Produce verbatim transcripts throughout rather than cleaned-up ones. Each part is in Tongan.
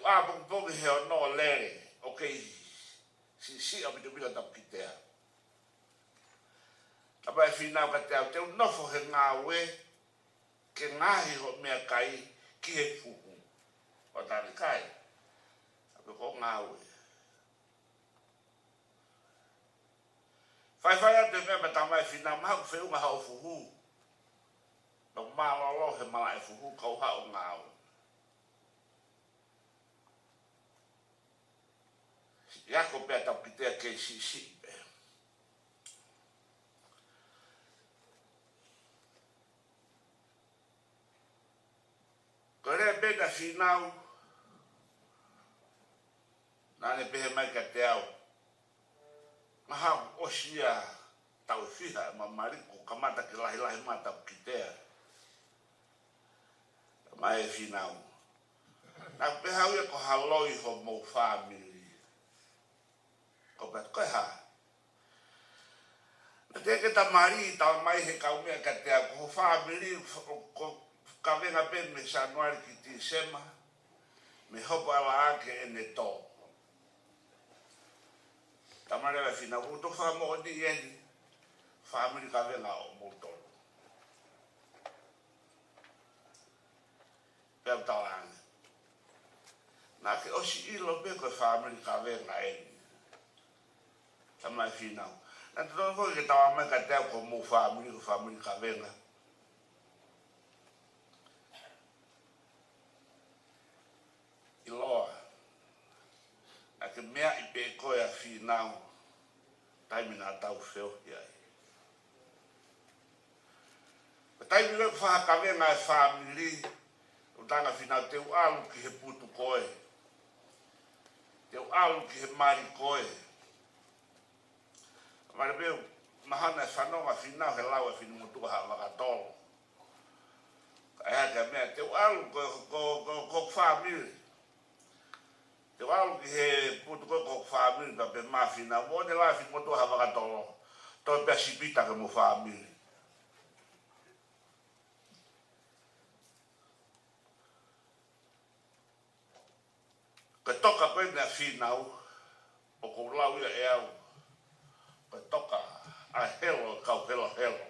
ʻapongipongi he ono ʻo lele, ʻoku kei siʻisiʻi ʻaupito ʻa Tapukitea. Talamai ʻe Fīnau kiate au, te u nofo he ngāue ke ngaohi hoʻo meʻakai ki he fuhu. ʻO tali kai. Tapu ko ngāue. Faifai atu e meʻa pea talamai ʻe Fīnau, mahalo ʻoku feʻunga haʻo fuhu. Naʻa ku mālōlō he malaʻe fuhu, kau haʻu ʻo ngāue. Siʻi ako pē ʻa Tapukitea, kei siʻisiʻi pē. Ko e lea pē ʻa Fīnau, naʻa ne pehē mai kiate au, mahalo ʻosi ia taʻu ʻe fiha ʻema mali, kuo kamata ke lahilahi mai ʻa Tapukitea. Talamai ʻe Fīnau, naʻa ku pehē au ia ko ha loi homou fāmili. Ko pea ko e hā? Naʻe teʻeki ke ta mali, talamai ʻe he kau meʻa kiate au, ko ho fāmili, ko e kavenga pē mei Sānuali ki Tīsema, mei hopo ʻa e laʻā ki heʻene tō. Talamai ʻe Fīnau, ʻoku ou fakamoʻoni eni, fāmili kavenga ʻo moutolu. Pea u talaange, naʻa ke ʻosi ʻilo pē ko e fāmili kavenga eni. Talamai ʻe Fīnau, naʻe totonu foki ke talamai kiate au ko homou fāmili ko e fāmili kavenga. ʻIloa, naʻa ke meaʻi pē koe ʻa Fīnau, taimi naʻa tau feohi ai. Ko e taimi ko ē ʻoku fakakavenga e fāmili, ʻoku talaange ʻe Fīnau, te u ʻalu ki he putu ko ē. Te u ʻalu ki he mali ko ē. Mali pē, mahalo naʻe fanongo ʻa Fīnau he lau ʻa e finemotuʻa Haʻavakatolo. Kae ʻai ha kiʻi meʻa, te u ʻalu ko, ko, ko, ko hoku fāmili. Te u ʻalu ki he putu ko ē ko hoku fāmili, pea pehē mai ʻa Fīnau, moʻoni e lau ʻa e finemotuʻa Haʻavakatolo, toe pē ʻa Sipita ki homo fāmili. Ko e toka ko eni ʻa Fīnau, ʻoku ou lau ia ʻe au, ko e toka ʻa e helo, kau helohelo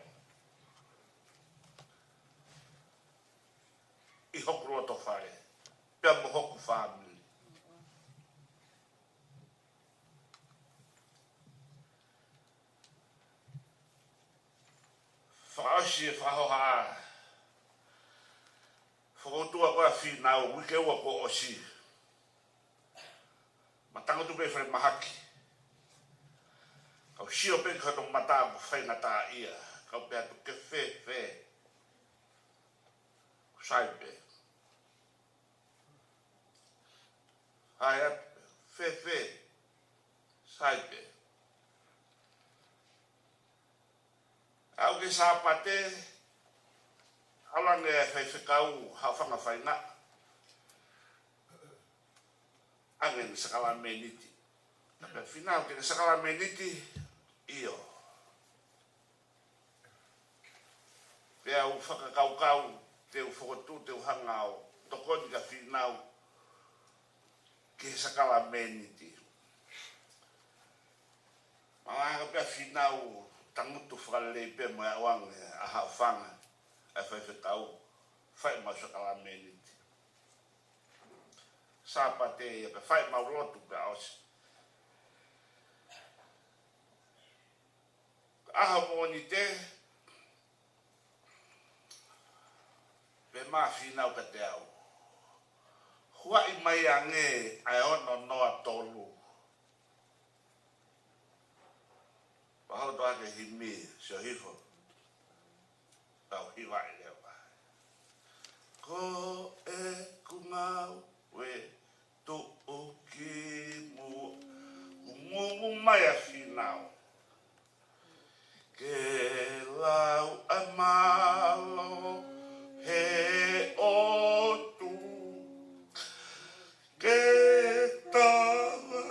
ʻi hoku loto fale, pea mo hoku fāmili. Fakaʻosi e fakahohaʻa fokoutua ko ē ʻa Fīnau, uike ua kuo ʻosi. Ma tangutu pē falemahaki. Kau sio pē ki hono mata ʻoku faingataʻaʻia. Kau pehē atu, ke fēfē? Sai pē. Hai atu, fēfē? Sai pē. Aʻu ki he Sāpate, ʻalu ange e faifekau Haʻofanga Faingaʻa, ʻoange ʻene sākalamēniti. Talamai ʻe Fīnau, ke ke sākalamēniti? ʻIo. Pea u fakakaukau, te u fokotuʻu, te u hanga ʻo tokoni kia Fīnau ki he sākalamēniti. Malanga pē ʻa Fīnau, tangutu fakalelei pē mo e ʻoange ʻa Haʻofanga, ʻa e faifekau, fai ʻemau sākalamēniti. Sāpate ia pea fai ʻemau lotu pea ʻosi. ʻAho Mōnite, pehē mai ʻa Fīnau kiate au, huaʻi mai ange ʻa e ono noa tolu. Pea hoto ake himi, sio hifo. Tau hivaʻi leva. Ko ʻeku ngāue tuʻu ki muʻa, kuo mumu mai ʻa Fīnau. Ke lau ʻa e mālō he ʻOtua, ke tava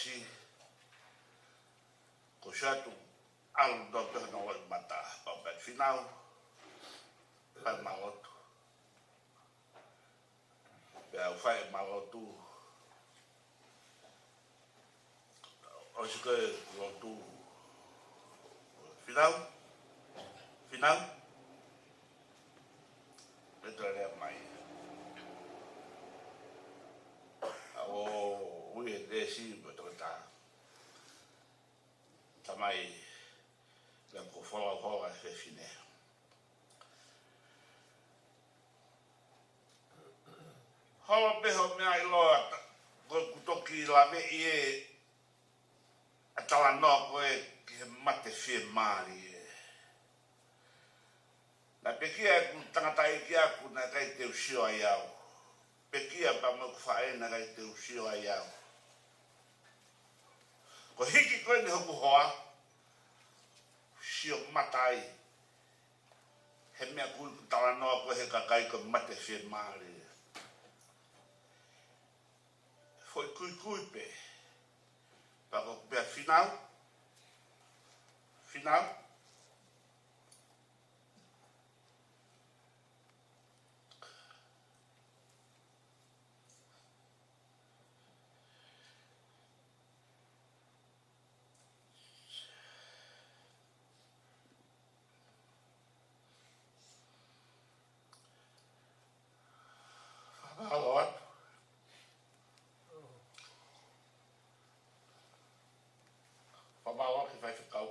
si, ko siatu ʻalu noa pē hono loʻimata, pau pē Fīnau, fai ma lotu. Pea u fai ma lotu. ʻOsi ko e lotu. Fīnau, Fīnau. Pea toe lea mai. ʻA ʻo ui e lesi mo toketā. Tamai, pea ko e folau hola e fefine. Holo pē hoʻo meʻa ʻiloa, ko ʻeku toki laveʻi ʻa e talanoa ko ē ki he mate fiemālie. Naʻe pekia ʻeku tangataʻeiki ʻaʻaku naʻe ʻikai te u sio ai au. Pekia pea mo ʻeku faʻē naʻe ʻikai te u sio ai au. Ko e hiki ko eni hoku hoa, sio mata ai. He meʻa ko ē ʻoku talanoa ko ē he kakai ko e mate fiemālie. Foʻi kuikui pē. Pea ko e pea Fīnau. Fīnau. Fakamālō atu. Fakamālō ki he faifekau.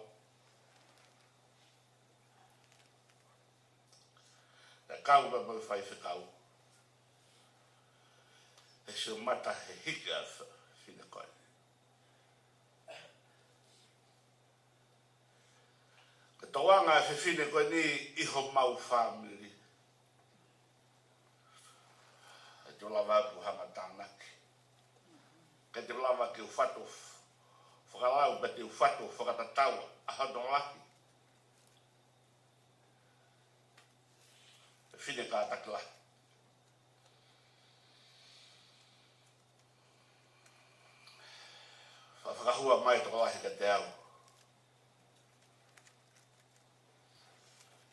Naʻe kau pē mo e faifekau. He sio mata he hiki ʻa e fefine ko eni. Ko e tokanga ʻa e fefine ko eni ʻi homau fāmili. ʻIkai te u lava ke u hanga ʻo tānaki. ʻIkai te u lava ke u faʻu fakalau, pea te u faʻu fakatatau ʻa hono lahi. Fefine kātaki lahi. Fa-, fakahua mai tokolahi kiate au.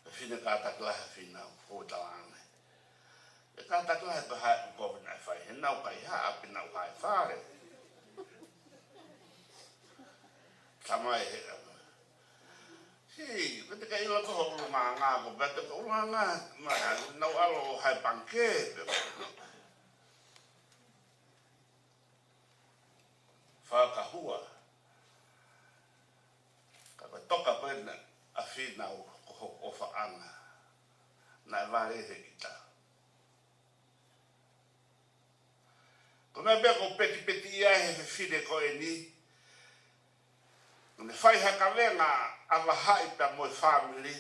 Fefine kātaki lahi ʻa Fīnau, ko e talaange. ʻE kātaki lahi ko hai ʻoku ʻikai ke nau fai, he nau kaihaʻa, pea nau hae fale. Tamai he, si, ko e te ke ʻilo ko hoʻo ʻulungaanga, ko e pea te ke ʻulungaanga, ma, nau ʻalu ʻo hae pangikē, pea fakahua. Ka ko e toka ko ena ʻa Fīnau ko hoku ʻofaʻanga. Naʻe vale he kita. Ko e meʻa pē ʻoku ou petipeti ai he fefine ko eni. Naʻe fai ha kavenga ʻa Vahaʻi pea mo e fāmili.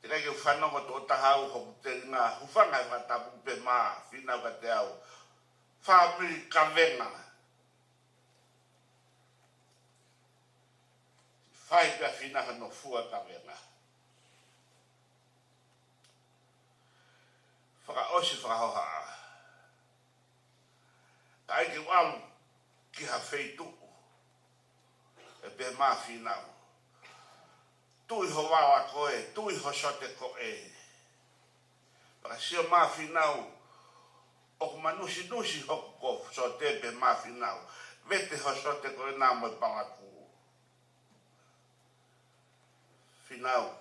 Teʻeki ke u fanongo tuʻo taha au hoku telinga, hūfanga he fakatapu pē mā Fīnau kiate au. Fāmili kavenga. Fai pē ʻa Fīnau hano fua kavenga. Fakaʻosi fakahohaʻa. Ka ʻai ke u ʻalu ki ha feituʻu, ʻe pehē mai ʻa Fīnau, tuʻu ʻi ho vala ko ē, tuʻu ʻi ho sote ko ē. Pea ka sio mai ʻa Fīnau, ʻoku manusinusi hoku ko sote, pehē mai ʻa Fīnau, vete ho sote ko ena mo e palakū. Fīnau,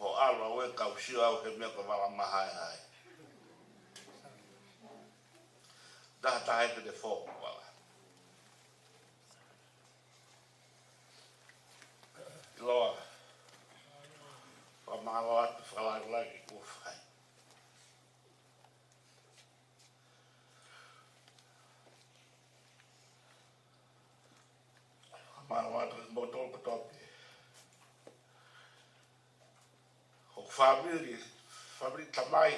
hoʻo ʻalu ʻaʻau ē, kau sio au he meʻa ko e vala mahaehae. Taha taha ē ke te fō vala. ʻIloa, fakamālō atu, fakalāngilangi kuo fai. Mālō atu mo tō kotoa pē. Hoku fāmili, fāmili tamai,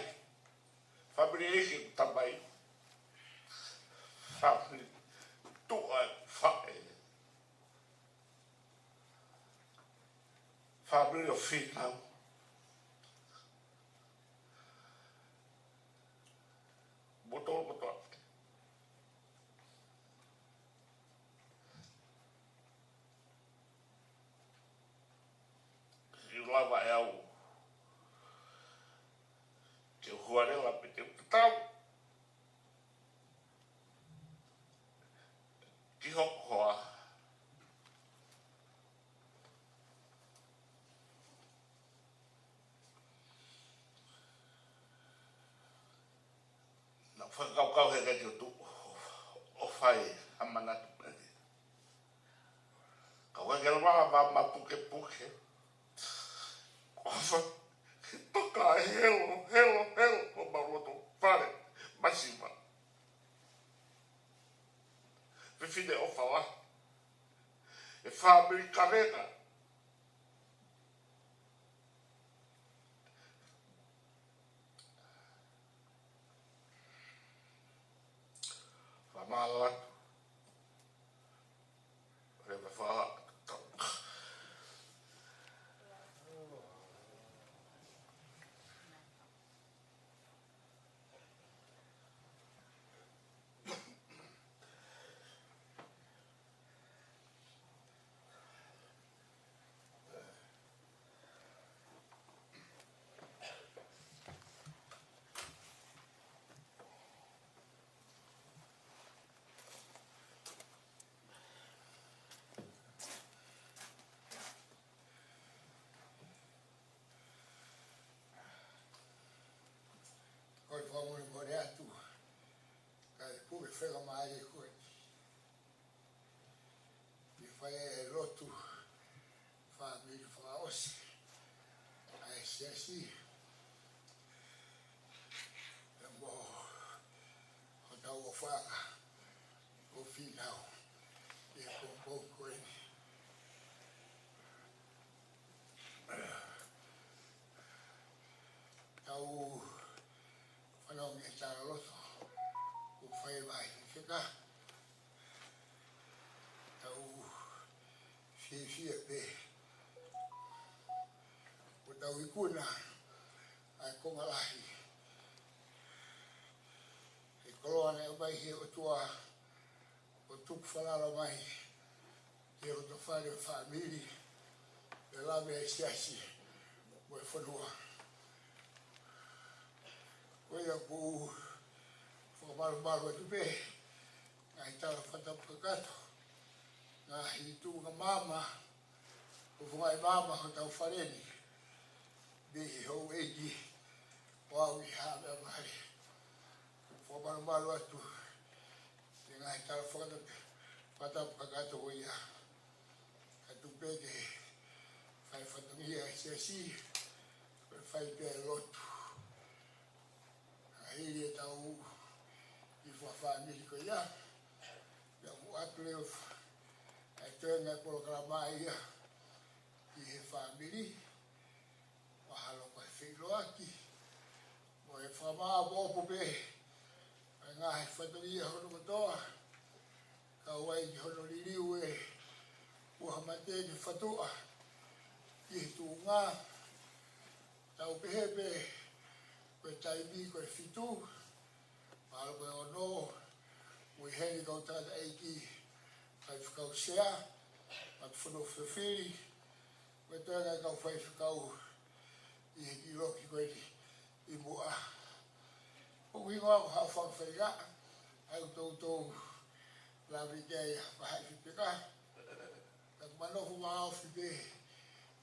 fāmili ʻeiki tamai, fāmili tuʻa faʻē, fāmili ʻo Fīnau. Mo tō kotoa pē. Fakakaukau he ʻikai ke u tuʻu ʻo fai ha manatu pē. Ka ʻoku ʻikai ke lava ma ma pukepuke. ʻOfa, toka helo, helo, helo, ʻo mau loto fale, masiva. Fefine ʻofa lahi. ʻE fāmili kaveka. Fakamālō atu. Leva fa-, Ko e fakamolemole atu, kae puke fenga mai ko eni. ʻI he fai e lotu fāmili fakaʻosi ʻa e siasi. ʻE mo hotau ʻofaʻanga ko Fīnau ʻi he pongipongi ko eni. Tau fanongo ki he talaloto kuo fai ʻe Vahaʻi Fefeka. Tau fiefia pē kuo tau ikuna ʻa e konga lahi ʻo e koloa naʻe ʻomai ʻe he ʻOtua ʻo tuku falala mai ki he loto fale ʻo e fāmili, ʻi he lave ʻa e siasi mo e fonua. Ko ia ʻoku ou fakamalumalu atu pē ngaahi tala fakatapu kakato, ngaahi tuʻunga maama, ʻo fungani maama hotau fale ni, mei he houʻeiki ʻo aʻu ki he haʻa meʻavale. Fakamalumalu atu he ngaahi tala fakatapu, fakatapu kakato ko ia. Ka tuku pē ke fai fatongia ʻa e siasi, ko e fai pē ʻa e lotu. Ka hili ʻetau kiʻi fakafāmili ko ia, pea ʻoku ʻoatu leva ʻa e toenga ʻo e polokalama ia ki he fāmili, mahalo ko e feʻiloaki mo e fakamāʻopoʻopo pē ʻa e ngaahi fatongia hono kotoa, kau ai ki hono liliu e puha mate ki he fatuʻa ki he tuʻunga. Tau pehē pē ko e taimi ko e fitu, mahalo ko e ono, ʻoku ʻi heni kau tangataʻeiki, faifekau sea, matufonua fefili, mo e toenga e kau faifekau ʻi he kiʻi loki ko eni ʻi muʻa. ʻOku hingoa ko Haʻofanga Faiga, ʻa ia ʻoku toutou lave ki ai ʻa Vahaʻi Fefeka. Ka ʻoku ma nofo maʻu pē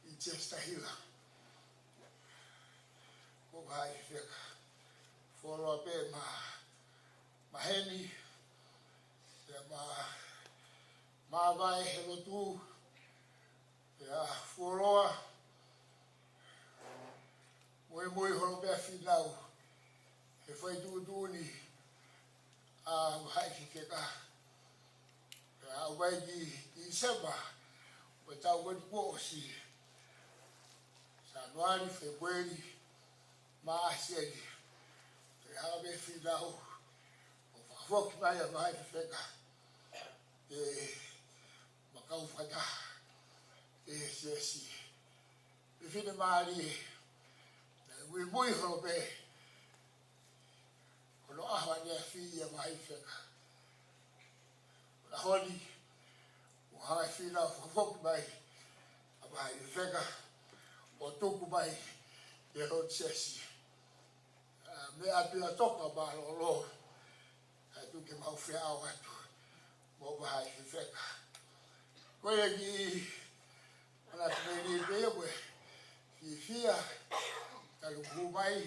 ʻi Chester Hill. Ko Vahaʻi Fefeka, fuoloa pē ma, ma heni, pea ma, ma vae he lotu, pea fuoloa, muimui holo pē ʻa Fīnau he fai tuʻutuʻuni ʻa Vahaʻi Fefeka. Pea aʻu mai ki, ki Tīsema ʻo e taʻu ko eni kuo ʻosi, Sānuali, Fēpueli, Maʻasi eni, pea ʻalu pē Fīnau ʻo fakafoki mai ʻa Vahaʻi Fefeka ke ma kau fakataha ʻi he siasi. Fefine mālie, naʻe muimui holo pē hono ʻaho ʻaneafi ʻa Vahaʻi Fefeka. ʻAho ni, ʻoku hanga ʻe Fīnau ʻo fakafoki mai ʻa Vahaʻi Fefeka ʻo tuku mai ki he lotu siasi. ʻA, meʻa pē ia ʻoku toka mālōlō, kae tuku ke mau feʻao atu mo Vahaʻi Fefeka. Ko ia ki, ʻoku ou manatu pē ni pē ia mo e fiefia, talu ʻeku hū mai,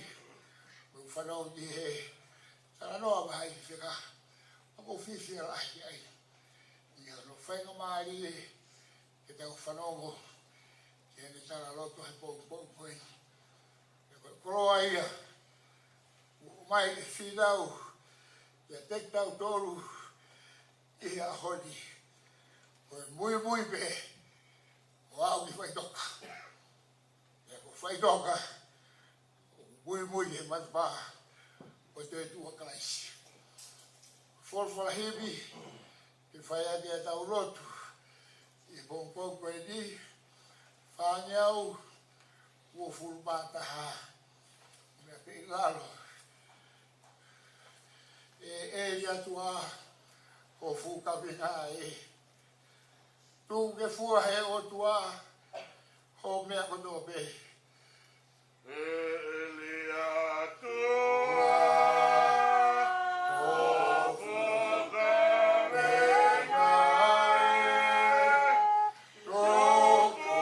mo e fanongo ki he Talanoa mai fika, ʻoku ou fiefia lahi ai ʻi hono faingamālie ke tau fanongo ki heʻene talaloto he pongipongi ko eni. He ko e koloa ia ʻoku ʻomai ʻe he fīnau kiate kitautolu ʻi he ʻaho ni. Ko e muimui pē ʻo aʻu ki faʻitoka. Pea ko faʻitoka ʻoku muimui he matapā ʻo e toetuʻu ʻa Kalaisi. Folofola himi ke fai ʻaki ʻetau lotu ʻi he pongipongi ko eni, fāngeau uofulu mā taha. Meʻa pē ʻi lalo. ʻE, ʻEiki ʻOtua, ko ho fuʻu kaveinga ē. Tuku ke fua ʻe he ʻOtua hoʻo meʻa kotoa pē. ʻEiki ʻOtua, ko ho fuʻu kaveinga ē. Tuku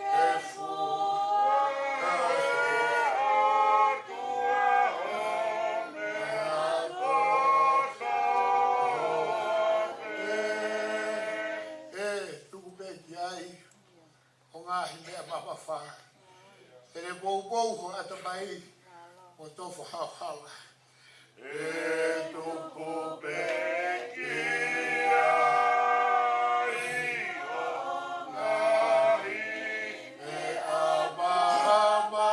ke fua ʻe he ʻOtua hoʻo meʻa kotoa pē. ʻE tuku pē ki ai ho ngaahi meʻa mamafa. Te ne poupou ho ʻatamai mo tofa ho hala. ʻE tuku pē ki ai ho ngaahi meʻa mamafa,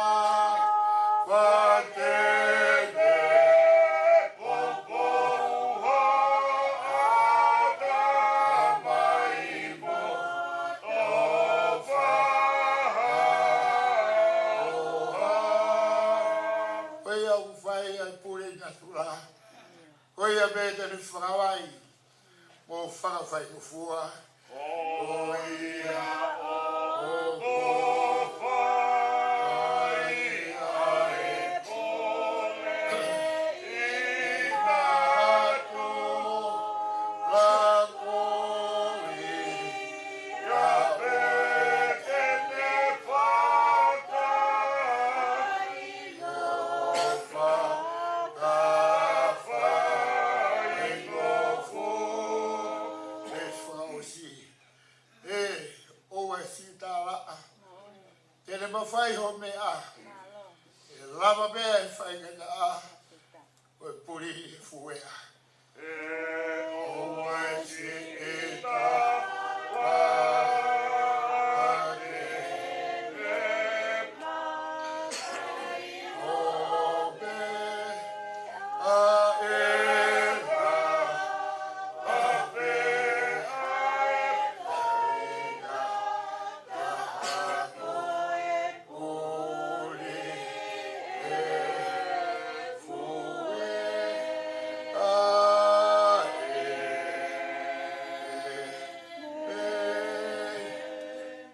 te ne poupou ho ʻatamai mo tofa ho hala. Ko ia ʻoku fai ai e pule natula. Ko ia pē te ne fakavaivai mo fakafaingofua. Ko ia ʻoku fai ai e pule natula, ko ia pē te ne fakafaingofua. Veesi fakaʻosi. ʻE, ʻoua ʻe sitalaʻa. Te ne mafai hoʻo meʻa. ʻE lava pē ʻe he faingataʻa ʻo e puli ʻe fueʻa. ʻE, ʻoua ʻe sitalaʻa.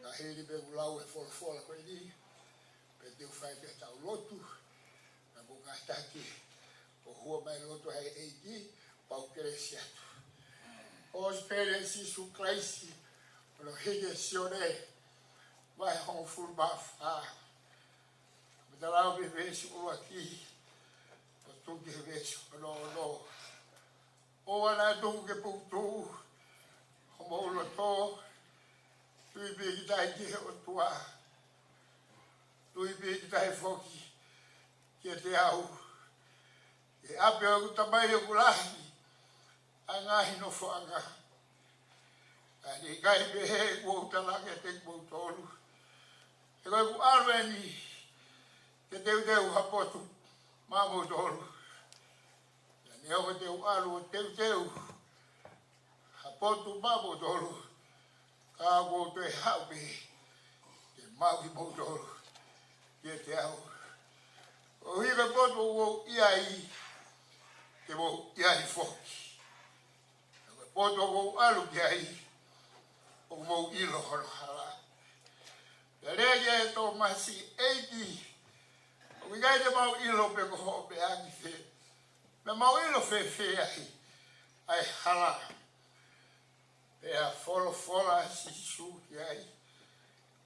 Ka hili pē ʻeku lau e folofola ko eni, pea te u fai pē ʻetau lotu. Naʻa mo kātaki ʻo hua mai lotu ʻa e ʻEiki, pea u kelesi atu. ʻOsi pē ʻe Sīsū Kalaisi, ʻo ne hiki ʻe Sione, vahe hongofulu mā fā. Mo talau pē veesi ʻuluaki, ʻo tuku ki he veesi hono ono. ʻOua naʻa tuku ke pukutuʻu homou loto, tui pīkitai ki he ʻOtua. Tui pīkitai foki kiate au. He ʻapi ʻo ʻeku Tamai ʻoku lahi ʻa e ngaahi nofoʻanga. Ka naʻe ʻikai pehē kuo u tala kiate kimoutolu. He ko ʻeku ʻalu eni ke teuteu ha potu maʻamoutolu. Naʻe ʻikai te u ʻalu ʻo teuteu ha potu maʻamoutolu, ka ʻoku ou toe haʻu pē ke maʻu kimoutolu kiate au. Koeʻuhi ko e potu ʻoku ou ʻi ai, te mou ʻi ai foki. Ko e potu ʻoku ou ʻalu ki ai, ʻoku mou ʻilo hono hala. Pea lea ʻa Tōmasi, ʻEiki, ʻoku ʻikai te mau ʻilo pe ko hoʻo meʻa ʻi fē. Pea mau ʻilo fēfē ai ʻa e hala? Pea folofola ʻa Sīsū ki ai,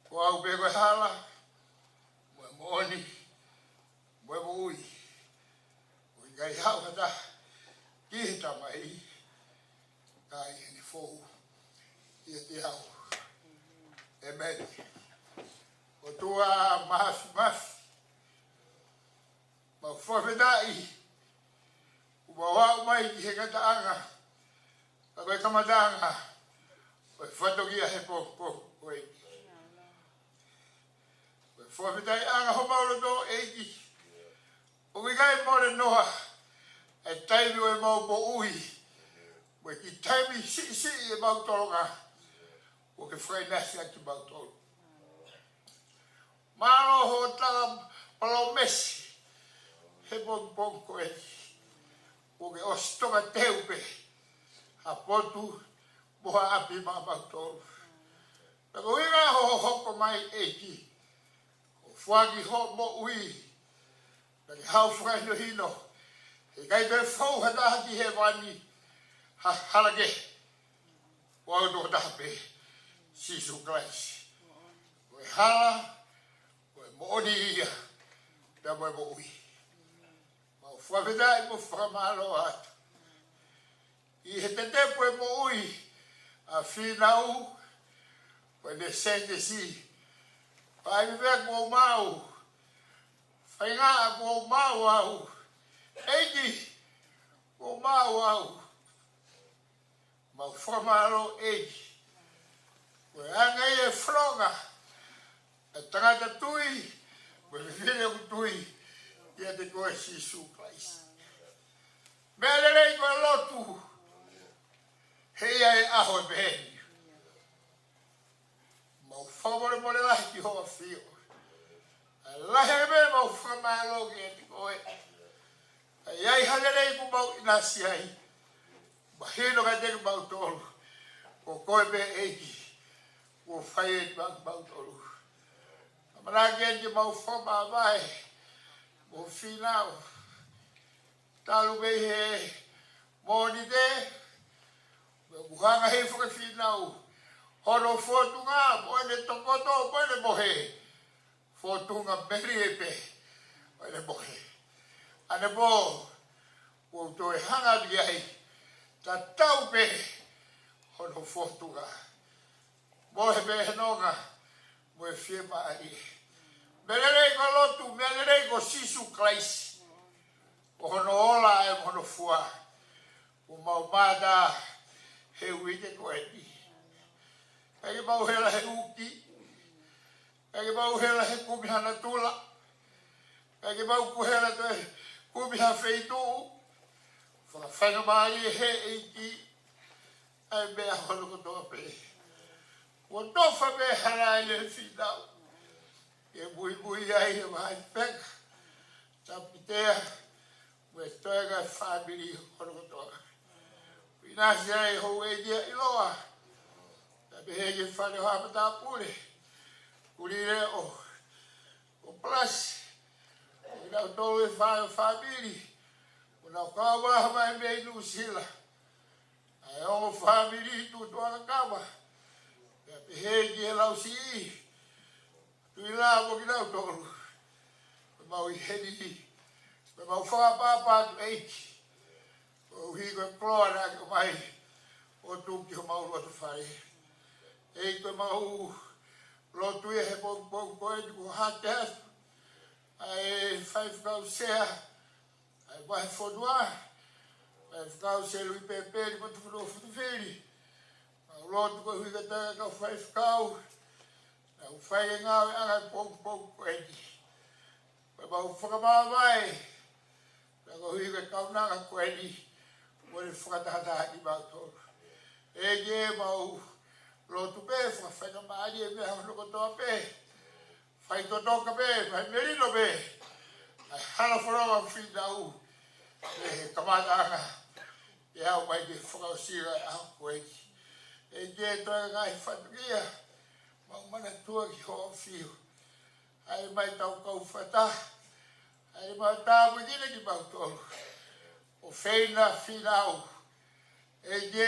Ko au pē ko e hala, mo e moʻoni, mo e moʻui. ʻOku Kae haʻu ha taha ki he Tamai, kae ʻi heʻene fou ʻiate au. ʻĒmeni. ʻOtua Māfimafi, mau fakafetaʻi kuo mau aʻu mai ki he ngataʻanga, ka ko e kamataʻanga ʻo e fatongia he pongipongi ko eni. Ko e fakafetaʻiʻanga homau loto, ʻEiki, ʻoku ʻikai mole noa e taimi ʻo ʻemau moʻui, mo e kiʻi taimi siʻisiʻi ʻemau tolonga, kuo ke fakaʻinasi ʻaki kimautolu. Mālō hoʻo tala palōmesi he pongipongi ko eni, kuo ke ʻosi tokateu pē ha potu mo ha ʻapi maʻamautolu. Pea ko e ʻuhinga hoʻo hoko mai, ʻEiki, ʻo foaki hoʻo moʻui, naʻa ke haʻu fakahinohino, heʻikai toe fou ha taha ki hēvani ha hala kehe, ko au tokotaha pē, Sīsū Kalaisi. Ko e hala, ko e moʻoni ia, pea mo e moʻui. Mau fakafetaʻi mo fakamālō atu ʻi he tetepu e moʻui ʻa Fīnau, ko ʻene sētesi. Fai meʻa kuo mau, fai ngā kuo mau au, ʻEiki, kuo mau au. Mau fakamālō, ʻEiki. Ko e anga ia e fononga ʻa e tangata tui, mo e fefine ʻoku tui ʻiate koe, Sīsū Kalaisi. Meʻa lelei ko e lotu, he ʻi ai e ʻaho ʻe pehē ni. Mau fakamolemole lahi ki hoʻo ʻAfio. ʻA e lahi ange pē ʻemau fakamālō kiate koe. ʻA ia ʻi ha lelei kuo mau ʻinasi ai, mahino kiate kimautolu, ko koe pē, ʻEiki, kuo fai ʻaki maʻa kimautolu. ʻAmanaki eni ke mau fakamāvae mo Fīnau. Talu mei he Mōnite, mo e kuhanga hifo ki Fīnau, hono fōtunga mo ʻene tokoto mo ʻene mohe. Fōtunga melie pē ʻo ʻene mohe. ʻAnepō, kuo u toe hanga atu ki ai, tatau pē hono fōtunga. Mohe pē he nonga mo e fiemālie. Meʻa lelei ko e lotu, meʻa lelei ko Sīsū Kalaisi, ko hono ola ʻa e mo hono fua. Kuo mau mātā he uike ko eni. ʻIkai ke mau hela he uki, ʻikai ke mau hela he kumi ha natula, ʻikai ke mau hela toe kumi ha feituʻu. Fakafaingamālie he ʻEiki ʻa e meʻa hono kotoa pē. Kuo tofa pē hala ai ʻe Fīnau ke muimui ai he vahaʻa feka, Tapitea, mo e toenga e fāmili hono kotoa. ʻInasi ai houʻeiki ia ʻiloa, pea pehē ki he fale ʻo Haʻa Matāpule, Kulileʻo, ʻo Palasi, ʻo kinautolu e fā ʻo e fāmili, ʻo nau kau mai mei Nuʻusila. ʻA e ongo fāmili Tuʻutuʻa Kakava, pea pehē ki he Lausiʻi, Tuʻila mo kinautolu. Ko e mau ʻi heni, ko e mau fakaʻapaʻapa atu, ʻEiki, koeʻuhi ko e koloa naʻa ke ʻomai ʻo tuku ki homau loto fale. ʻEiki, ko e mau lotu ia he pongipongi ko eni kuo hake atu ʻa e faifekau sea ʻa e vahefonua, Faifekau Selui Pepeli mo Tufunua Futufili. Mau lotu koeʻuhi ko e kau faifekau naʻa nau fai e ngāueʻanga he pongipongi ko eni. Pea mau fakamāvae, pea koeʻuhi ko e kaunanga ko eni, mo ne fakatahataha kimautolu. ʻEiki, mau lotu pē, fakafaingamālie e meʻa hono kotoa pē. Fai totoka pē, fai melino pē ʻa e hala fononga ʻo Fīnau mei he kamataʻanga ke aʻu mai ki he fakaʻosinga ʻo e ʻaho ko eni. ʻEiki, ʻi he toenga e fatongia, mau manatua ki hoʻo ʻAfio. ʻAi mai tau kau fakataha, ʻai mai tāpuekina kimautolu ʻo feina Fīnau. ʻEiki,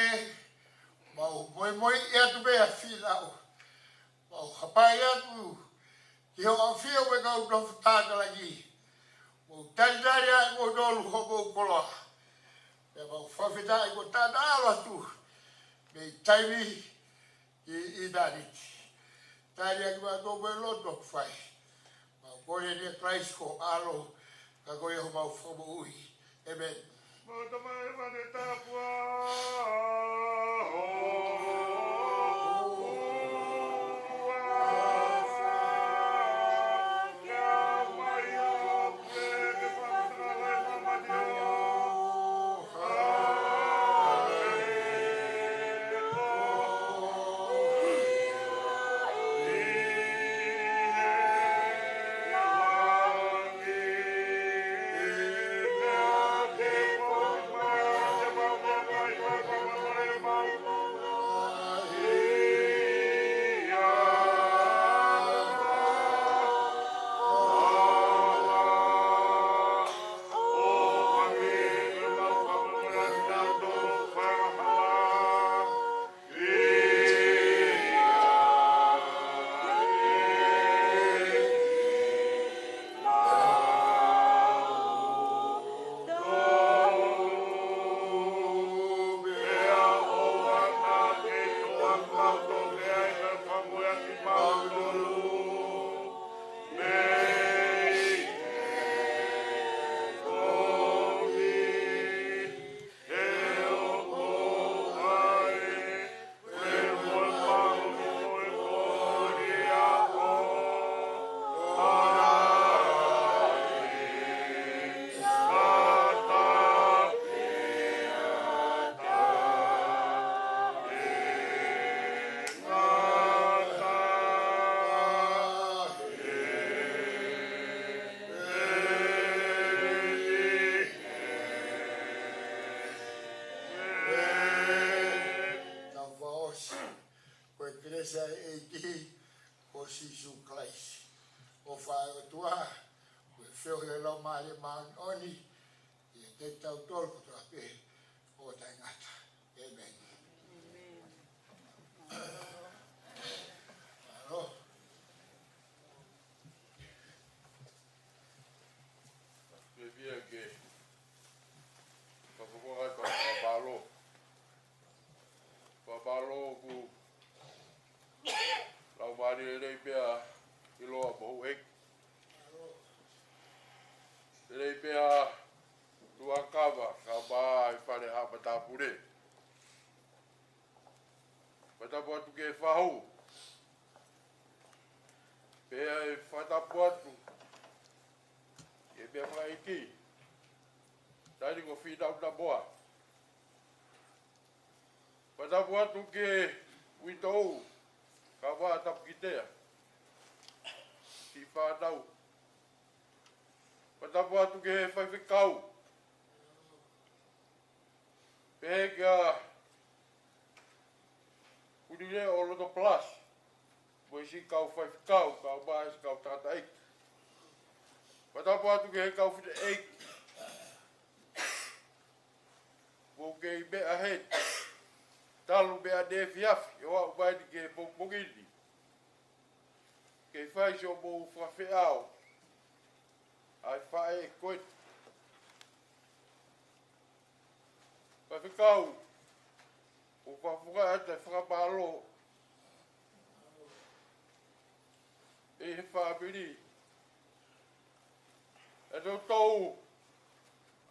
mau moimoi atu pē ʻa Fīnau. Mau hapai atu ki hoʻo ʻAfio mo e kau nofo takalaki. Mou talitali ʻa e moutolu ʻi hoʻomou koloa. Pea mau fakafetaʻi ko e tana ʻalu atu mei taimi ki ʻitāniti. Tali ʻaki mautolu ko e lotu ʻoku fai. Mau kole ʻia Kalaisi ko ho ʻAlo, ka ko homau Fakamoʻui. ʻĒmeni. Mau tamai mate tāpua. Tau fakaʻosi. Ko e kelesi ʻa e ʻEiki, ko Sīsū Kalaisi, ʻofa ʻa e ʻOtua, ko e feohi ʻa e Laumālie Māʻoniʻoni, ʻiate kitautolu kotoa pē ʻo taʻengata. ʻĒmeni. Mālō. Pea pea ke fakapapau ai pea fakamālō. Fakamālō ʻoku laumālie lelei pea ʻiloa mo houʻeiki. Lelei pea tuʻa kava, kava ʻi fale haʻa matāpule. Fakatapu atu ki he fahu. Pea ʻe fakatapu atu ki he meʻa fakaʻeiki. Tali ko Fīnau Namoa. Fakatapu atu ki he uitou, kava Tapukitea. Siʻi fānau. Fakatapu atu ki he faifekau. Pehē kia Kulileʻo Loto Plus. Mo e siʻi kau faifekau, kau mai siʻi kau tangataʻeiki. Fakatapu atu ki he kau fineʻeiki. Mou kei meʻa heni. Talu mei ʻaneefiafi, ʻo aʻu mai ki he pongipongi ni. Kei fai siʻomou fakafeʻao. ʻA e faʻē ko eni. Faifekau, ʻoku ou fakafoki atu e fakamālō ʻi he fāmili. ʻE toutou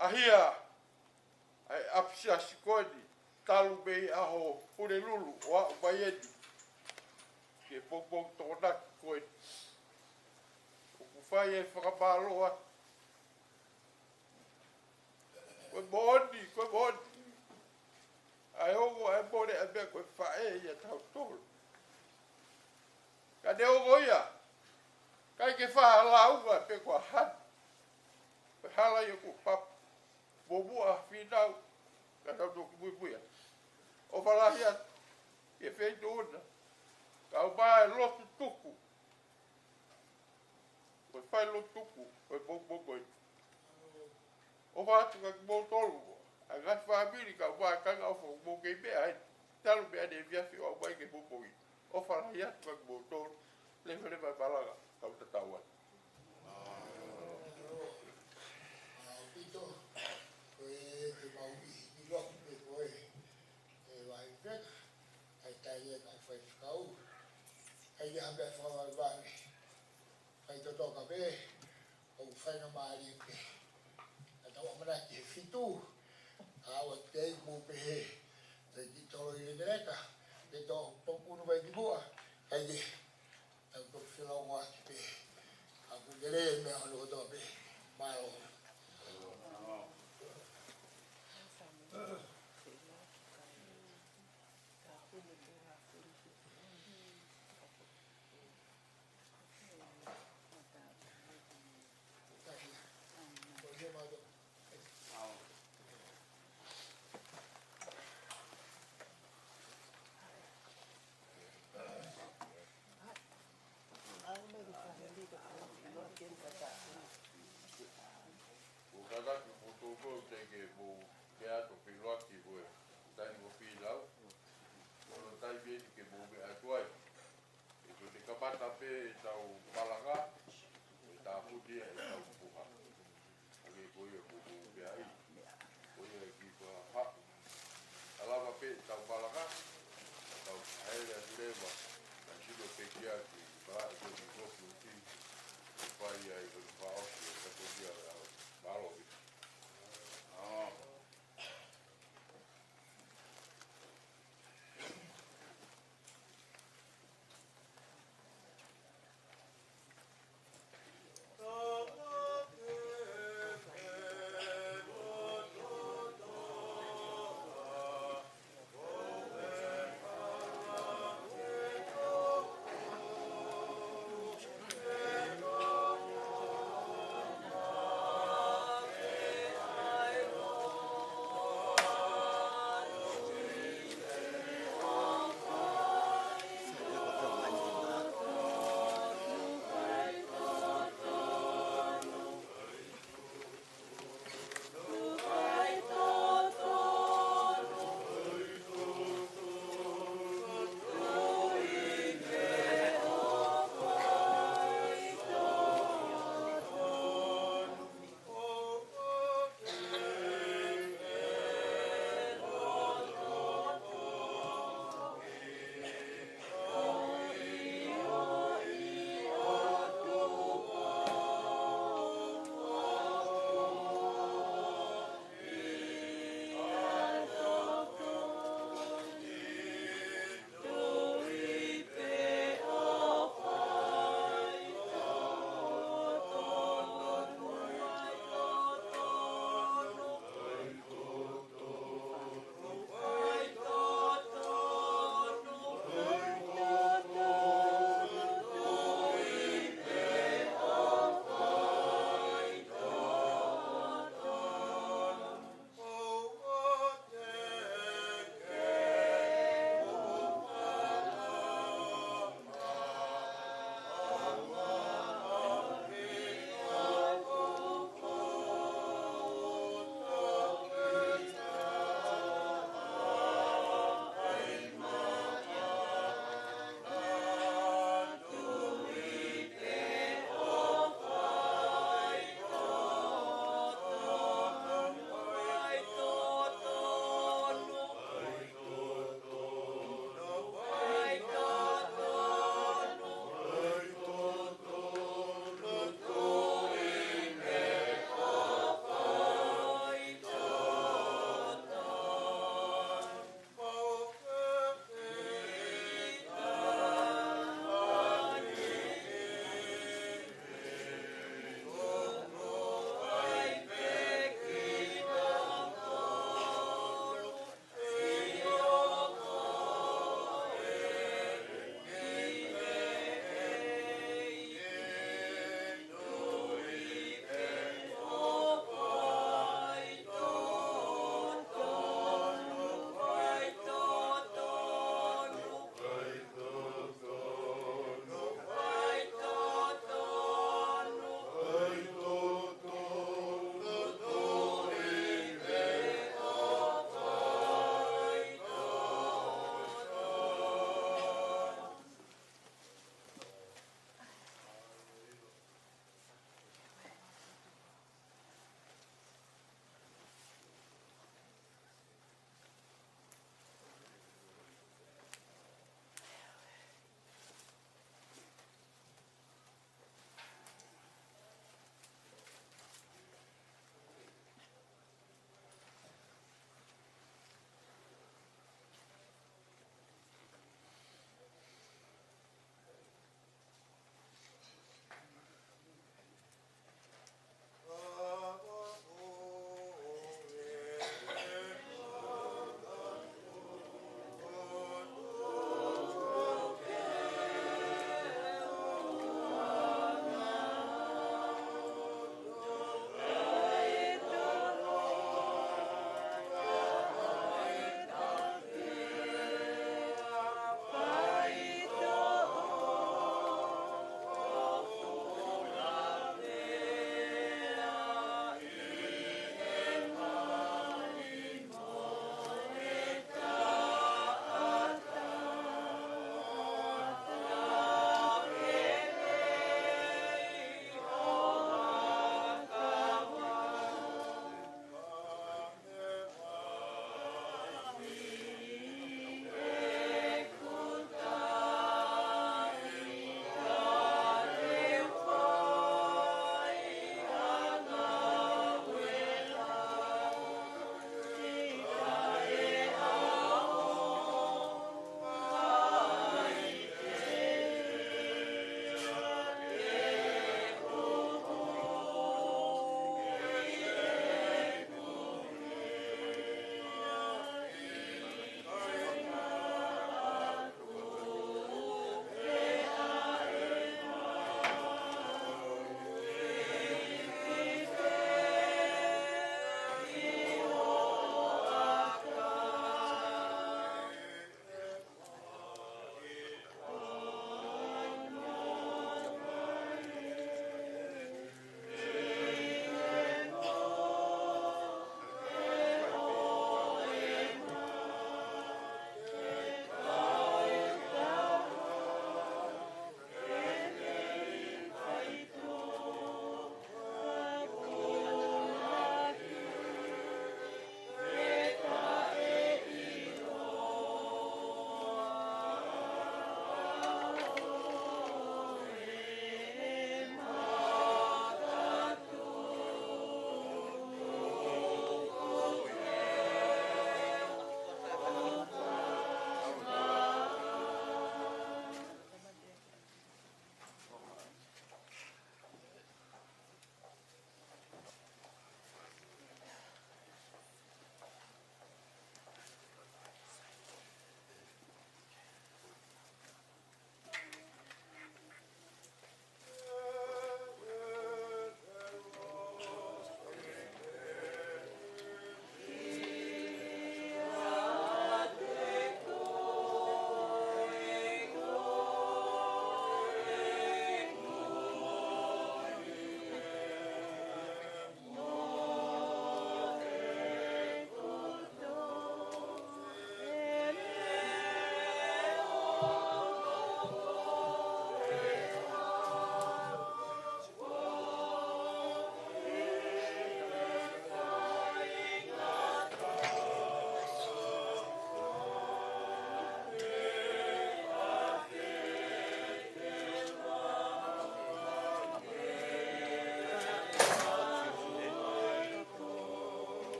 ʻaʻahi ʻa e ʻapisiasi ko eni, talu mei he ʻaho Pulelulu ʻo aʻu mai eni ki he pongipongi Tokonaki ko eni. ʻOku fai e fakamālō atu. Ko e moʻoni, ko e moʻoni. ʻA e ongo ʻa e mole ʻa e meʻa ko e faʻē ʻiate kitautolu. Ka neongo ia, ʻikai ke faʻa lāunga pe ko e hā. Ko e hala ia ʻoku papa. Muʻomuʻa Fīnau, ka tau toki muimui atu. ʻOfa lahi atu ki he feituʻu na. Kau mai e lotu tuku. Ko e fai lotu tuku, ko e pongipongi ko eni. ʻOfa atu kia kimoutolu, ʻa e ngaahi fāmili, kau mai e kanga ʻofa ʻoku mou kei meʻa ai. Talu mei ʻaneefiafi ʻo aʻu mai ki he pongipongi. ʻOfa lahi atu kia kimoutolu, leveleva e malanga, kau tatau atu. Faifekau, ʻai ke ha meʻa fakavalevale. Faitotoka pē, ʻoku faingamālie pē. Ka tau ʻamanaki he fitu, ʻa ua te i mu pehē, te ki tolo i le mereka, te tō pokunu mai ki muʻa, ʻai ke, tau toki felongoaki pē. Ka ʻoku lelei e meʻa hono kotoa pē. Mālō. Ko e kātaki ko tō ko te ke mo ke ato pē loa ki ko e tani mo pīlau. Ko lo tai pē ke mo me atu ai. ʻE ko te kamata pē ʻetau palanga, ʻe tāputi ʻetau puha. ʻA ke ko ia ko ko pē ai. Ko ia ki pa ha. ʻA lava pē ʻetau palanga, tau hele atu leva, ka sino pē kia ki pa ʻe ko ki ko ki uti, pai ai ko ni pa ofi, ʻe ka ko kia au, mālō ki. ʻĀ.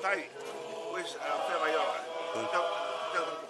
Tai, pues, uh, fea vai ora. Tau, tau, tau.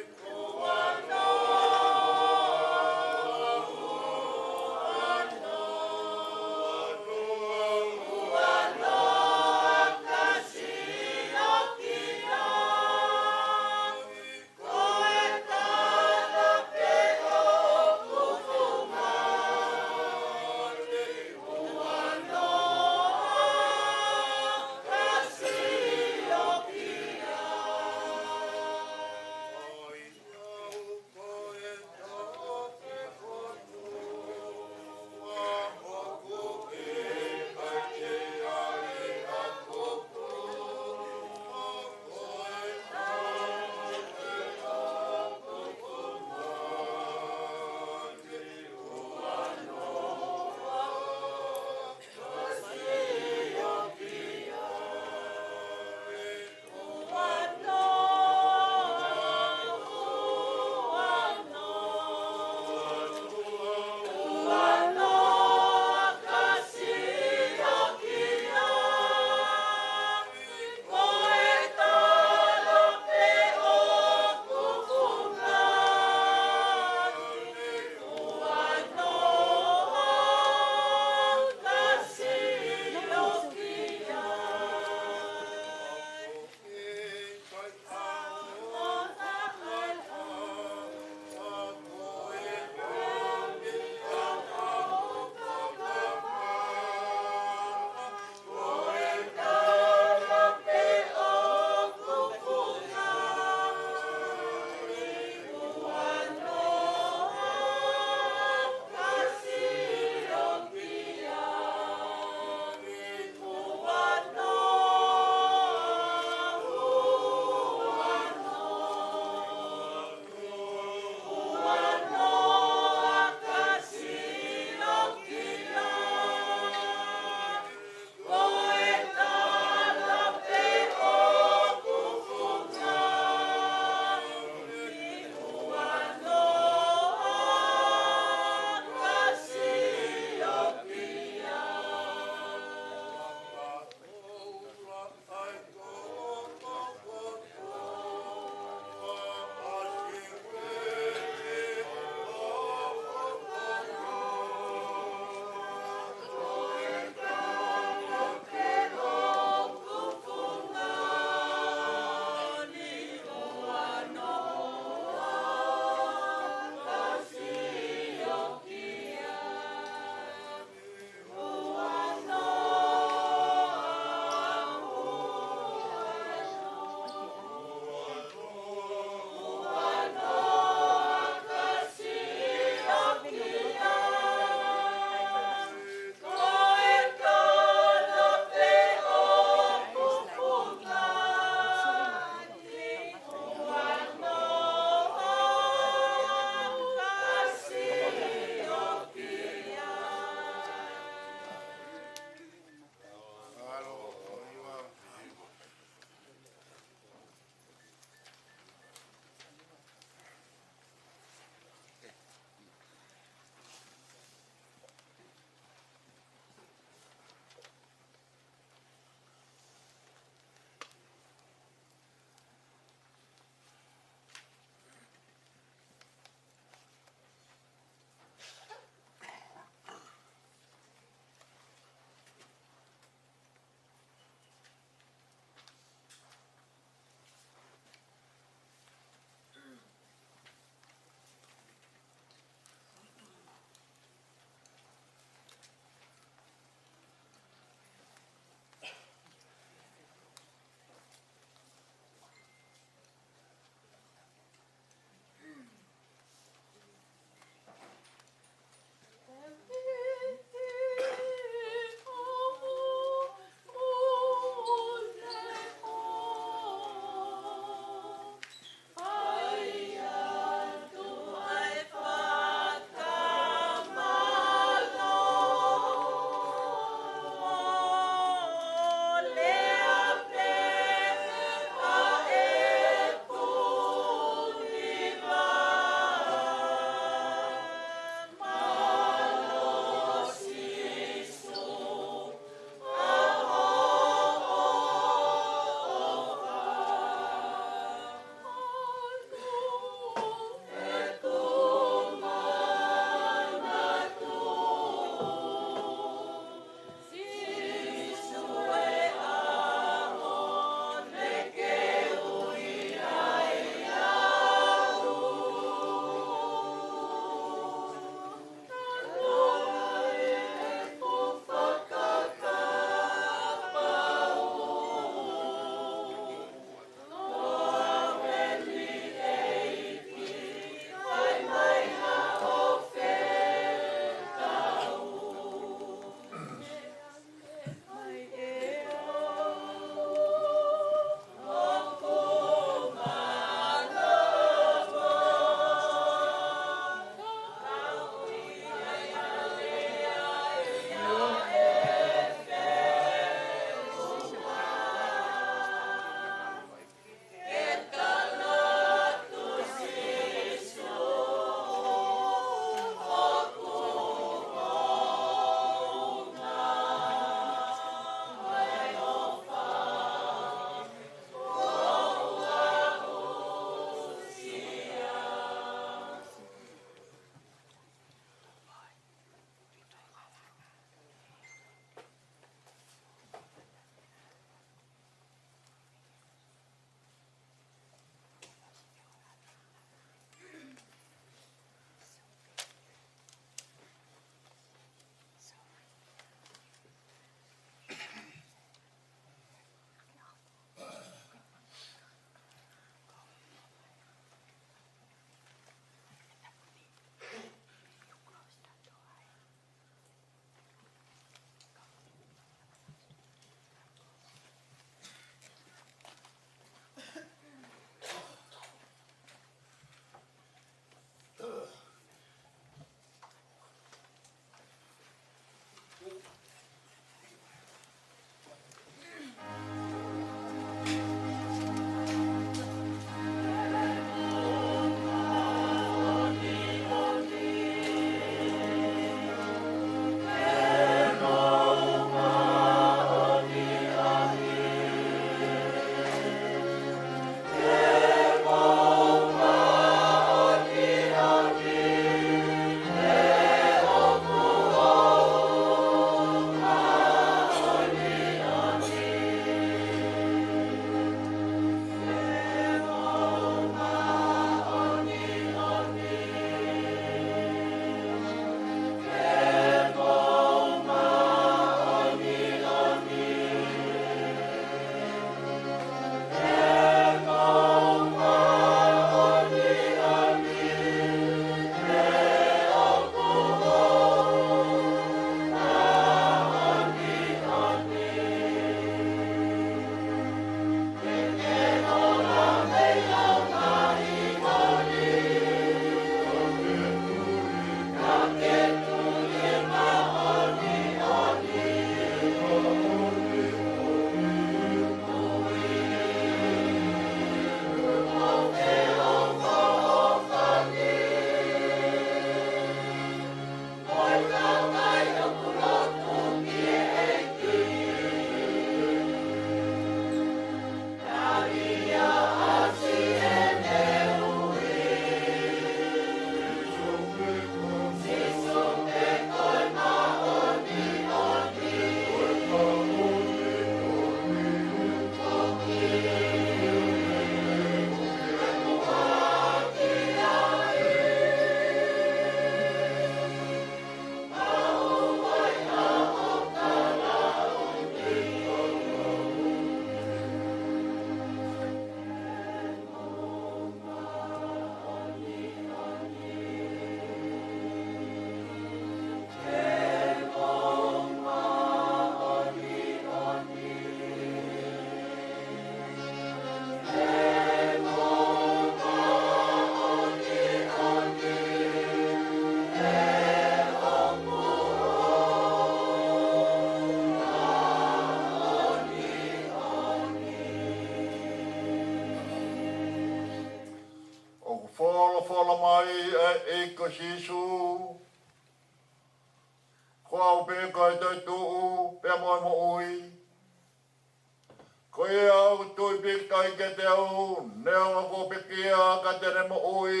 kiate au, neongo kuo pekia ka te ne moʻui.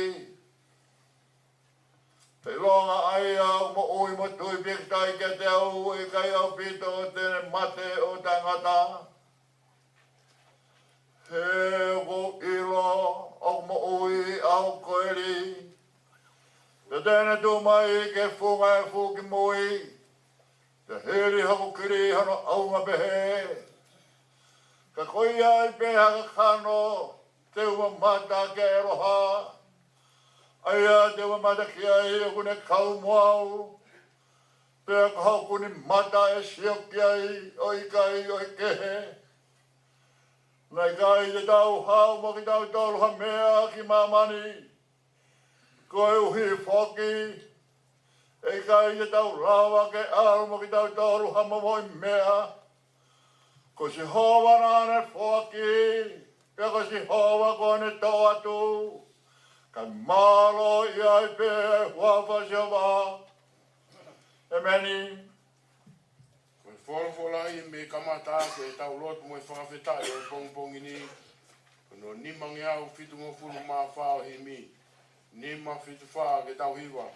Pea ʻilonga ʻa ia ʻoku moʻui mo tui pīkitai kiate au, ʻe ʻikai ʻaupito te ne mate ʻo taʻengata. He ʻoku ou ʻilo ʻoku moʻui ʻa hoku koeli, pea te ne tuʻu mai ki he funga efu kimui, pea hili hoku kili hono ʻaunga pehē. Ka ko ia ai pē ha kakano te u mamata ki he ʻaloha, ʻa ia te u mamata ki ai ʻoku ne kau mo au, pea ko hoku nimata ʻe sio ki ai ʻo ʻikai ʻo e kehe. Naʻe ʻikai te tau haʻu mo kitautolu ha meʻa ki māmani, koeʻuhi foki ʻe ʻikai te tau lava ke ʻalu mo kitautolu ha momoʻi meʻa. Ko Sihova naʻa ne foaki, pea ko Sihova kuo ne toʻo atu, kae mālō ia ai pē ʻa e huafa ʻo Sihova. ʻEmeni. Ko e folofola ʻi he kamata ʻaki ʻetau lotu mo e fakafetaʻi ʻo e pongipongi ni, ko hono nimangeau fitungofulu mā fā ʻo e himi, nima fitu fā ke tau hiva.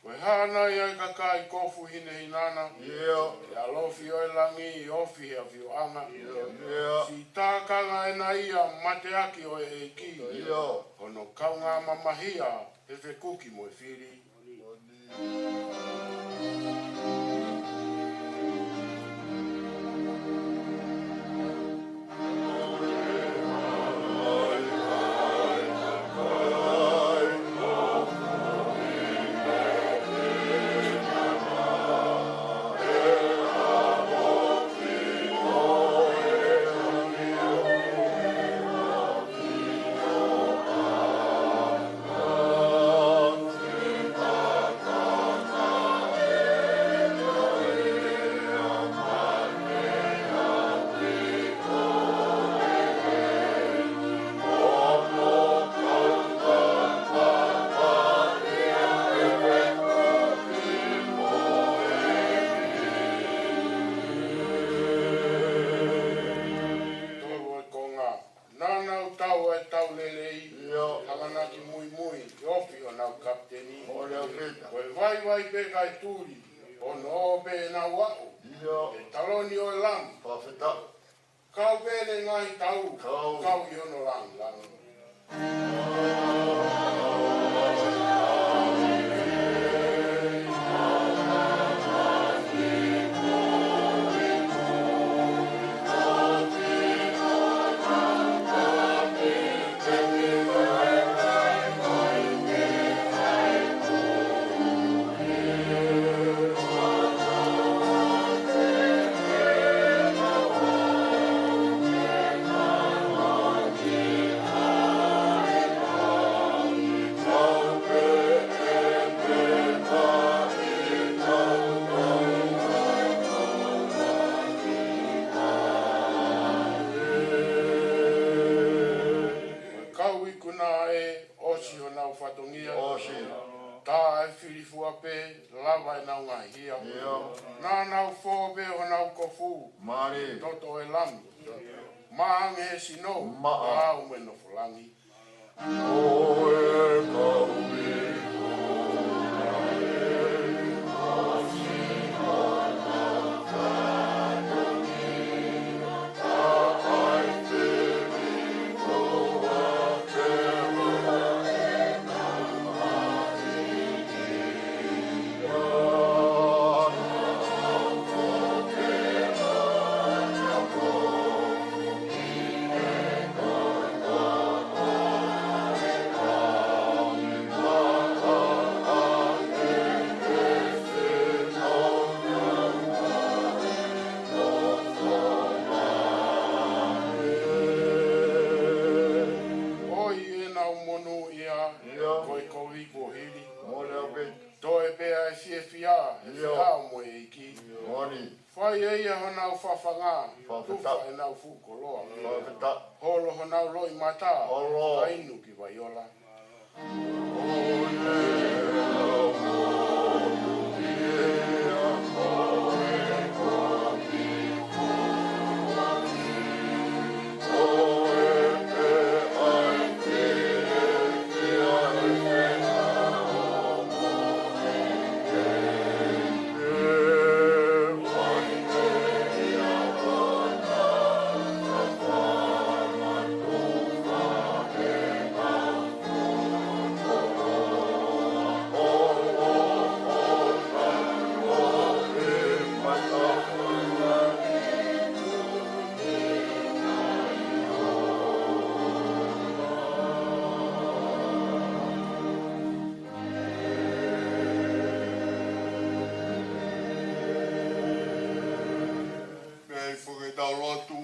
Ko e hā nai ʻa e kakai kofu hinehinana, ʻio, ʻi he ʻalofi ʻo e langi, ofi he ʻafioʻanga. ʻIo. Siʻi tākanga ʻena ia mateaki ʻo e ʻEiki, ʻio, hono kaungā mamahia he fekuki mo e fili. Tolu ʻo e konga. Naʻa nau tau ʻa e tau lelei, ʻio, hanganaki muimui, ofi honau kapiteni. Mole au feta. Ko e vaivai pē kae tuli, ʻo nō pē ʻenau aʻu. ʻIo. ʻI he taloni ʻo e lami. Fakafetaʻi. Kau pē ʻene ngaahi tau, kau, kau ʻi hono langilangi. Kau ikuna ē, ʻosi honau fatongia. ʻOsi. Tā ʻe filifua pē, lava ʻenau ngaahi hia. ʻIo. Naʻa nau fō pē honau kofu. Mali. Toto e lami. Maʻa ange he sino. Maʻa. Lau me nofo langi. ʻO e kau ikuna ē, ʻosi honau fatongia. ʻOi ʻenau monūʻia, ʻio, ko e kovi kuo hili. Mole au feta. Toe pē ʻa e fiefia, he, ʻio, feʻao mo e ʻEiki. Moʻoni. Fai ʻe ia honau fafanga, fakafetaʻi, tufa ʻenau fuʻu koloa. Fakafetaʻi. Holo honau loʻimata, holo, ʻa inu ki Vaiola. Tau lotu.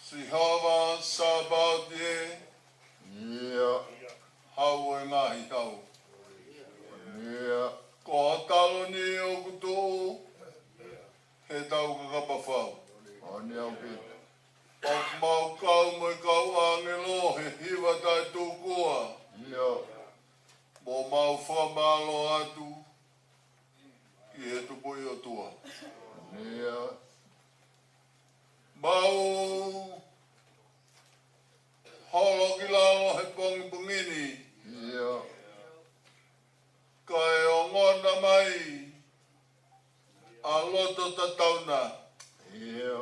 Sihova Sabaoti ē, ʻIo. Hau ʻo e ngaahi hau. ʻIo. Ko e taloni ʻoku tuʻu he tau kakapa fau. Moʻoni ʻaupito. ʻOku mau kau mo e kau ʻāngelo he hiva taʻetūkua. ʻIo. Mo mau fakamālō atu ki he Tupuʻi ʻOtua. ʻIo. Mau holo ki lalo he pongipongi ni. ʻIo. Kae ongona mai ʻa e loto tatau na. ʻIo.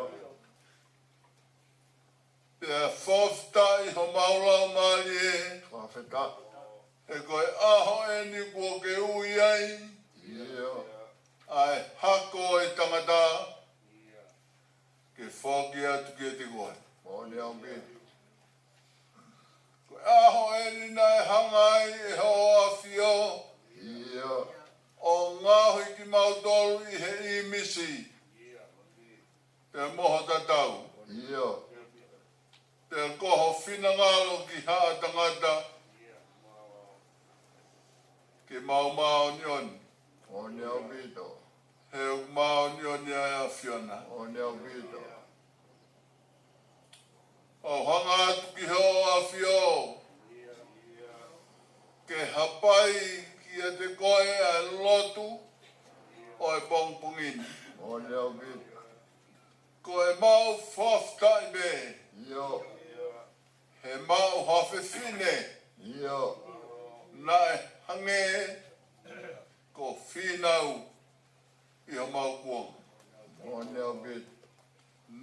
Pea fakafetaʻi homau laumālie. Fakafetaʻi. He ko e ʻaho eni kuo ke ui ai. ʻIo. ʻA e hako ʻo e tangata. Ke foaki atu kiate koe. Moʻoni ʻaupito. Ko e ʻaho eni naʻe hanga ai ʻe Hoʻo ʻAfio. ʻIo. ʻO ngaohi kimautolu ʻi he ʻīmisi. Pea mo ho tatau. ʻIo. Pea ko ho finangalo ki haʻa tangata. Ke mau māʻoniʻoni. Moʻoni ʻaupito. He ʻoku māʻoniʻoni ʻa e ʻAfiona. Moʻoni ʻaupito. ʻOku hanga atu ki Hoʻo ʻAfio. Ke hapai kiate koe ʻa e lotu ʻo e pongipongi ni. Moʻoni ʻaupito. Ko e maʻu fakafetaʻi pē. ʻIo. He maʻu ha fefine. ʻIo. Naʻe hangē ko Fīnau ʻi homau kuonga. Moʻoni ʻaupito.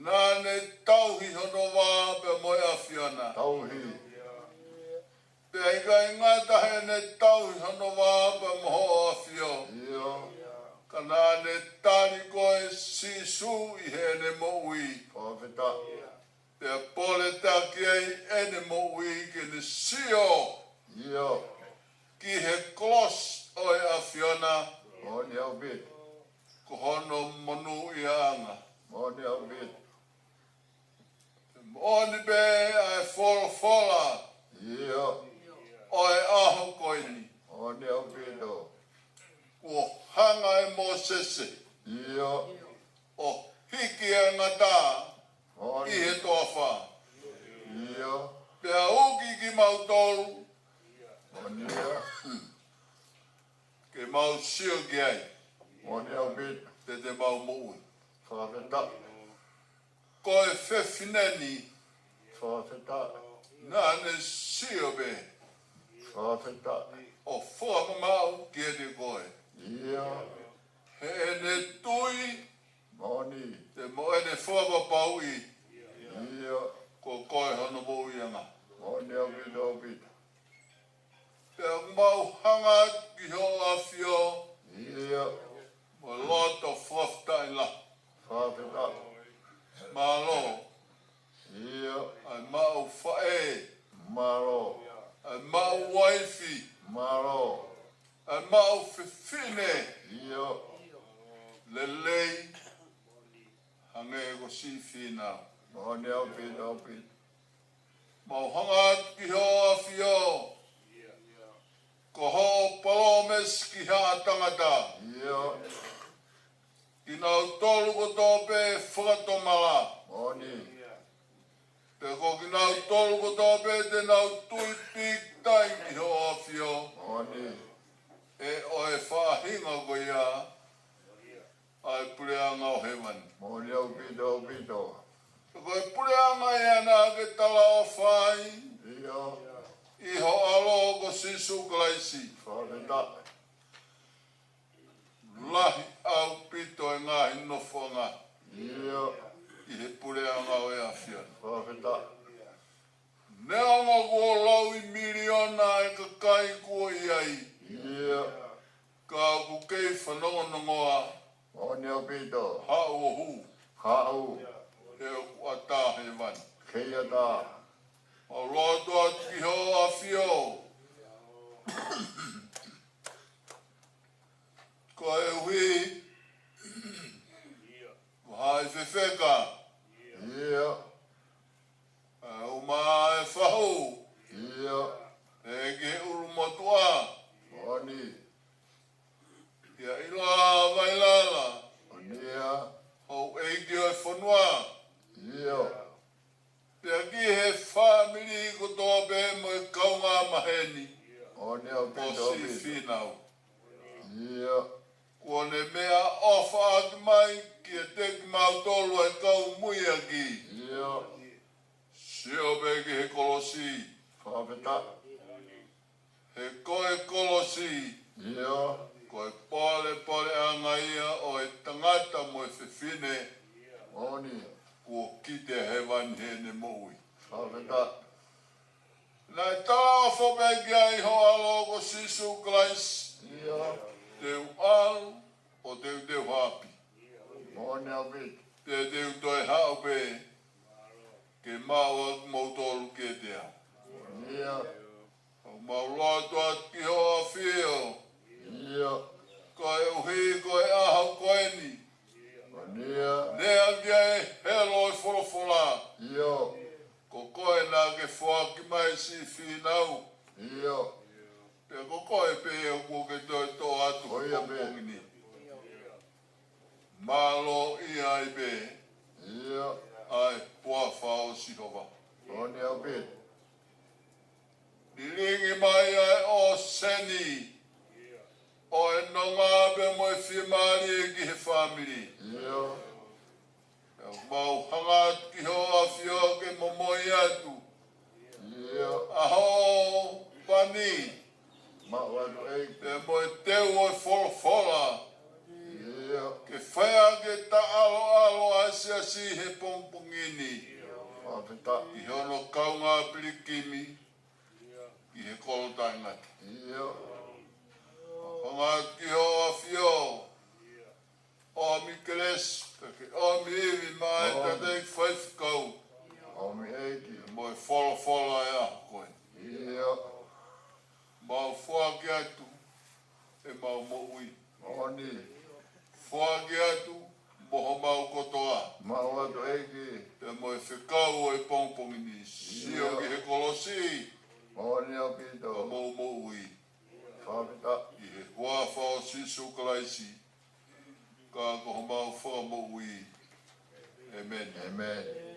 Naʻa ne tauhi hono vā pea mo e ʻAfiona. Tauhi. Pea ʻikai ngata heʻene tauhi hono vā pea mo Hoʻo ʻAfio. ʻIo. Ka naʻa ne tali koe Sīsū ʻi heʻene moʻui. Fakafetaʻi. Pea poletaki ai ʻene moʻui ke ne sio. ʻIo. Ki he kolosi ʻo e ʻAfiona. Moʻoni ʻaupito. Ko hono monūʻiaʻanga. Moʻoni ʻaupito. Moʻoni pē ʻa e folofola. ʻIo. ʻO e ʻaho ko eni. Moʻoni ʻaupito. Kuo hanga ʻe Mōsese. ʻIo. ʻO hiki ʻa e ngata. Moʻoni. ʻI he toafa. ʻIo. Pea uki kimautolu. Moʻoni ia. Ke mau sio ki ai. Moʻoni ʻaupito. Te te mau moʻui. Fakafetaʻi. Ko e fefine ni. Fakafetaʻi. Naʻa ne sio pē. Fakafetaʻi. ʻO fakamamaʻu kiate koe. ʻIo. Heʻene tui. Moʻoni. Pea mo ʻene fakapapauʻi. ʻIo. Ko koe hono moʻuiʻanga. Moʻoni ʻaupito ʻaupito. Pea ʻoku mau hanga atu ki Hoʻo ʻAfio. ʻIo. Mo e loto fakafetaʻi lahi. Fakafetaʻi. Mālō. ʻIo. ʻA e maʻu faʻē. Mālō. ʻA e maʻu uaifi. Mālō. ʻA e maʻu fefine. ʻIo. Lelei. Hangē ko siʻi Fīnau. Moʻoni ʻaupito ʻaupito. Mau hanga atu ki Hoʻo ʻAfio. Ko hoʻo palōmesi ki haʻa tangata. ʻIo. Kinautolu kotoa pē fakatomala. Moʻoni. Pea ko kinautolu kotoa pē te nau tui pīkitai ki Hoʻo ʻAfio. Moʻoni. ʻE ʻo e faʻahinga ko ia ʻa e puleʻanga ʻo hēvani. Moʻoni ʻaupito ʻaupito. Ko e puleʻanga ia naʻa ke talaʻofa ai. ʻIo. ʻI ho ʻAlo ko Sīsū Kalaisi. Fakafetaʻi. Lahi ʻaupito e ngaahi nofoʻanga. ʻIo. ʻI he puleʻanga ʻo e ʻAfiona. Fakafetaʻi. Neongo kuo lauimiliona e kakai kuo ʻi ai. ʻIo. Ka ʻoku kei fanongonongoa. Moʻoni ʻaupito. Haʻu ʻo hū. Haʻu. He ʻoku ʻatā hēvani. Kei ʻatā. Mau lotu atu ki Hoʻo ʻAfio. Koeʻuhi ʻIo, mo ʻaupito, siʻi ʻaupito. Fīnau. ʻIo. Kuo ne meʻaʻofaʻaki mai kiate kimautolu ʻa e kau muiaki. ʻIo. Sio pē ki he kolosi. Fakafetaʻi. He ko e kolosi. ʻIo. Ko e polepole ʻanga ia ʻo e tangata mo e fefine. Moʻoni. Kuo kite hēvani heʻene moʻui. Fakafetaʻi. Naʻe talaʻofa pē ki ai ho ʻAlo ko Sīsū Kalaisi. ʻIo. Te u ʻalu, ʻo te u, te u haʻapi. Moʻoni ʻaupito. Te, te u toe haʻu pē, ke maʻu ʻa kimoutolu kiate au. ʻIo. ʻOku mau lotu atu ki hoʻo ʻAfio. ʻIo. Koeʻuhi ko e ʻaho ko eni. ʻIo. Lea ki ai ʻe helo e folofola. ʻIo. Ko koe naʻa ke foaki mai siʻi fīnau. ʻIo. Pea ko koe pē ʻoku ke toe toʻo atu. Ko ia pē. Pongipongi ni. Mālō ia ai pē. ʻIo. ʻA e huafa ʻo Sihova. Moʻoni ʻaupito. Lilingi mai ʻa e ʻōseni ʻo e nonga pea mo e fiemālie ki he fāmili. ʻIo. Pea mau hanga atu ki hoʻo ʻAfio ke momoi atu. ʻIo. ʻA hoʻo pani. Maʻu atu ʻEiki. Pea mo e teu ʻo e folofola. ʻIo. Ke fai ʻaki e taʻaloʻalo ʻa e siasi he pongipongi ni. Fakafetaʻi. ʻI hono kaungā pilikimi. ʻI he kolo taʻengata. ʻIo. Hanga atu ki hoʻo ʻAfio. ʻOmi kelesi, pea ke ʻomi ivi maʻa e Moʻoni. Tataki faifekau. ʻOmi ʻEiki. Mo e folofola ʻa e ʻaho ko eni. ʻIo. Mau foaki atu ʻemau moʻui. Moʻoni. Foaki atu mo homau kotoa. Maʻu atu ʻEiki. Pea mo e fekau ʻo e pongipongi ni. Sio ʻIo. Ki he kolosi. Moʻoni ʻaupito. Ka mou moʻui. Fakafetaʻi. ʻI he huafa ʻo Sīsū Kalaisi. Ka ko homau fakamoʻui. ʻĒmeni. ʻĒmeni.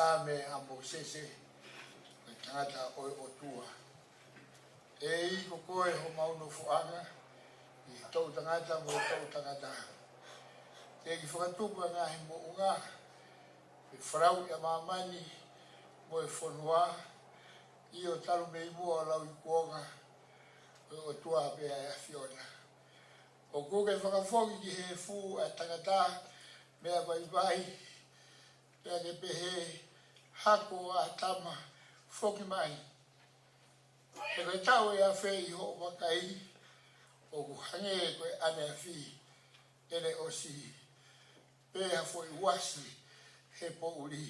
ʻAme ʻa Mōsese, ko e tangata ʻo e ʻOtua. ʻEiki, ko koe homau nofoʻanga ʻi he toʻutangata mo e toʻutangata. Teʻeki fakatupu ʻa e ngaahi moʻunga, pe fānau ʻa māmani mo e fonua, ʻio, talu mei muʻa ʻo lauikuonga, ko e ʻOtua pē ʻa e ʻAfiona. ʻOku ke fakafoki ki he efu ʻa e tangata meʻa vaivai, pea ke pehē, hako ʻAtama, foki mai. He ko e taʻu ʻe afe ʻi hoʻo vakai, ʻoku hangē ko e ʻaneafi ʻene ʻosi, pea foʻi uasi he poʻuli.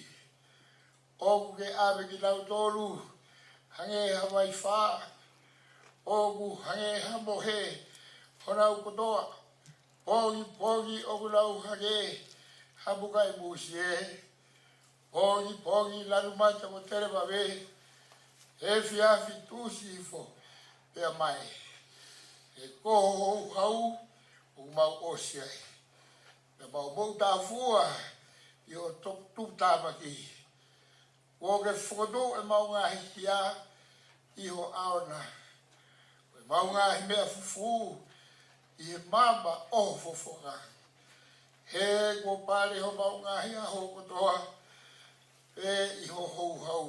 ʻOku ke ʻave kinautolu hangē ha vaifā, ʻoku hangē ha mohe honau kotoa. Pongipongi ʻoku nau hangē ha mukaʻi musie, pongipongi lanu mata mo televave, efiafi tuʻusi hifo pea mae. He ko ho houhau ʻoku mau ʻosi ai, pea mau moʻutāfua ʻi hoʻo tuputāmaki. Kuo ke fokotuʻu ʻemau ngaahi hia ʻi ho ʻao na. Ko ʻemau ngaahi meʻa fufū ʻi he maama ʻo ho fofonga. He kuo pale homau ngaahi ʻaho kotoa pē ʻi ho houhau.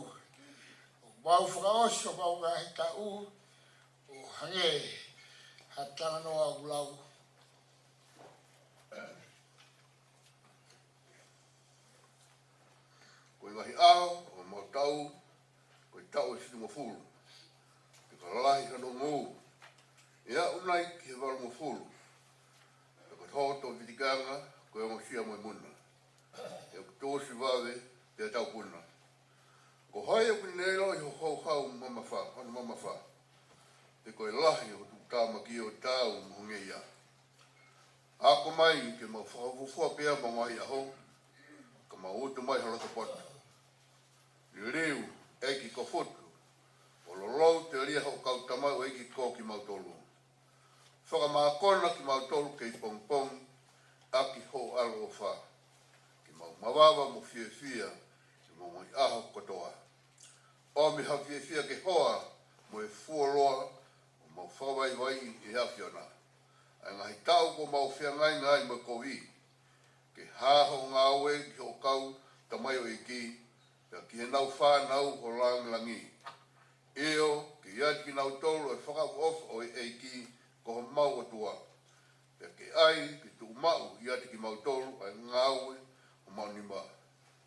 ʻOku mau fakaʻosi homau ngaahi taʻu ʻo hangē ha talanoa ʻoku lau. Ko e ngaahi ʻaho ʻo homau taʻu, ko e taʻu ʻe fitungofulu. Pea ka lahi hono ngū, ʻe aʻu nai ki he valungofulu. Pea ka hoto vitikanga, ko e ongosia mo e muna. He ʻoku tuʻusi vave pea taupuna. Ko hai ʻoku ne ʻilo ʻi ho houhau mamafa, hono mamafa? He ko e lahi ʻo ho tuputāmaki ʻo taau mo ho ngeia. Ako mai ke mau fakafuofua pea mo e ngaahi ʻaho, ka mau utu mai ho loto poto. Liliu, ʻEiki, ko Futu, ʻo lolou telia hoʻo kau tamaioʻeiki ko kimautolu. Fakamākona kimautolu kei pongipongi ʻaki hoʻo ʻaloʻofa, ke mau mavava mo fiefia ʻi homau ngaahi ʻaho kotoa. ʻOmi ha fiefia ke hoa mo e fuoloa ʻo mau fakavaivaiʻi ʻe he ʻAfiona ʻa e ngaahi taʻu kuo mau feangainga ai mo e kovi. Ke hā hoʻo ngāue ki hoʻo kau tamaioʻeiki, pea ki heʻenau fānau ho lāngilangi. ʻIo, ke ʻiate kinautolu ʻa e fakaʻofoʻofa ʻo e ʻEiki ko homau ʻOtua. Pea ke ʻai ke tuʻumaʻu ʻiate kimautolu ʻa e ngāue ʻo homau nima.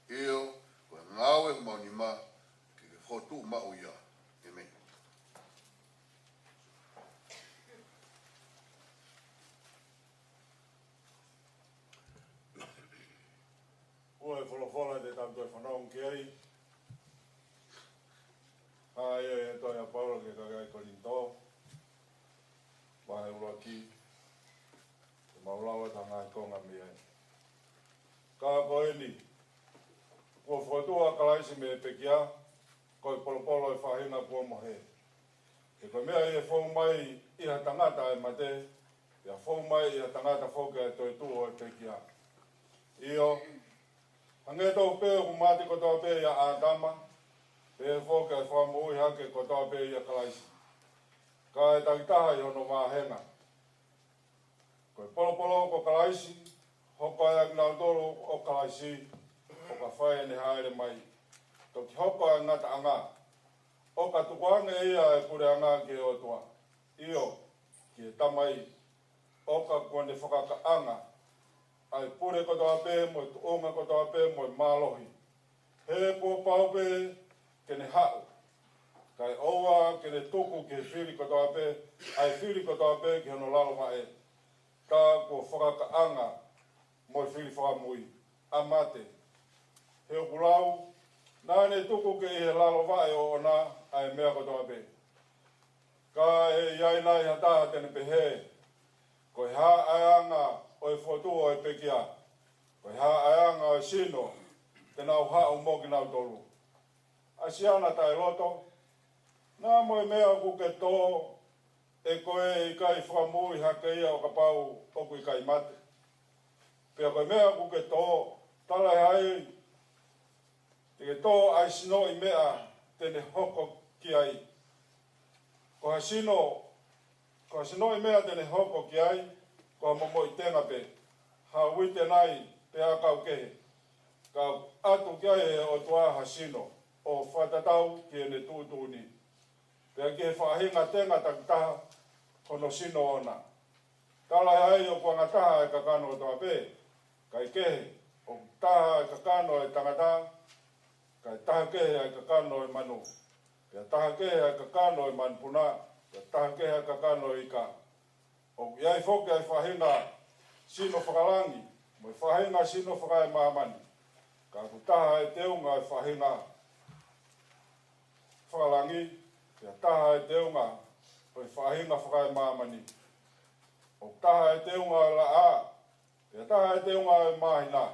ʻIo, ko e ngāue ʻo homau nima, ke ke fokotuʻu maʻu ia. ʻĒmeni. Ko e folofola te tau toe fanongo ki ai, ʻa ia ʻi he tohi ʻa Paula ki he kakai Kolinitō, vahe ʻuluaki, te mau lau atu ha ngaahi konga mei ai. Ka ko eni, kuo fokotuʻu ʻa Kalaisi mei he pekia, ko e polopolo ʻo e faʻahinga kuo mohe. He ko e meʻa ʻi he fou mai ʻi ha tangata ʻa e mate, pea fou mai ʻi ha tangata foki ʻa e toetuʻu ʻo e pekia. ʻIo, hangē tofu pē ʻoku mate kotoa pē ʻia ʻĀtama, pehē foki ʻa e fakamoʻui hake kotoa pē ʻia Kalaisi. Ka ʻe takitaha ʻi hono vāhenga. Ko e polopolo ko Kalaisi, hoko ai ʻa kinautolu ʻo Kalaisi, ʻo ka fai ʻene hāʻele mai. Toki hoko ʻa e ngataʻanga, ʻo ka tukuange ia ʻa e puleʻanga ki he ʻOtua, ʻio, ki he Tamai, ʻo ka kuo ne fakakaʻanga ʻa e pule kotoa pē, mo e tuʻunga kotoa pē, mo e mālohi. He kuo pau pē ke ne haʻu, kae ʻoua ke ne tuku ki he fili kotoa pē, ʻa e fili kotoa pē ki hono lalo vaʻe. Tā kuo fakakaʻanga mo e fili fakamui ʻa mate. He ʻoku lau, naʻa ne tuku ki he lalo vaʻe ʻoʻona ʻa e meʻa kotoa pē. Ka ʻe ʻi ai nai ha taha te ne pehē, ko e hā ʻa e anga ʻo e fokotuʻu ʻo e pekia? Ko e hā ʻa e anga ʻo e sino te nau haʻu mo kinautolu? ʻA Siana taʻeloto, naʻa mo e meʻa ʻoku ke tō, ʻe koe ʻe ʻikai fakamoʻui hake ia ʻo kapau ʻoku ʻikai mate. Pea ko e meʻa ʻoku ke tō, talaʻehai, Te ke tō ʻa e sinoʻi meʻa te ne hoko ki ai. Ko ha sino, ko ha sinoʻi meʻa te ne hoko ki ai, ko ha momoʻi tenga pē, ha uite nai pe ʻakau kehe. Ka ʻoku ʻatu ki ai ʻe he ʻOtua ha sino, ʻo fakatatau ki heʻene tuʻutuʻuni, pea ki he faʻahinga tenga takitaha hono sino ʻoʻona. Talaʻehai ʻoku angataha ʻa e kakano kotoa pē, kae kehe, ʻoku taha ʻa e kakano ʻo e tangata, kae taha kehe ʻa e kakano ʻo e manu, pea taha kehe ʻa e kakano ʻo e manupuna, pea taha kehe ʻa e kakano ʻo e ika. ʻOku ʻi ai foki ʻa e faʻahinga sino fakalangi, mo e faʻahinga sino fakaemāmani. Ka ʻoku taha ʻa e teunga ʻo e faʻahinga fakalangi, pea taha ʻa e teunga ʻo e faʻahinga fakaemāmani. ʻOku taha ʻa e teunga ʻo e laʻā, pea taha ʻa e teunga ʻo e māhina,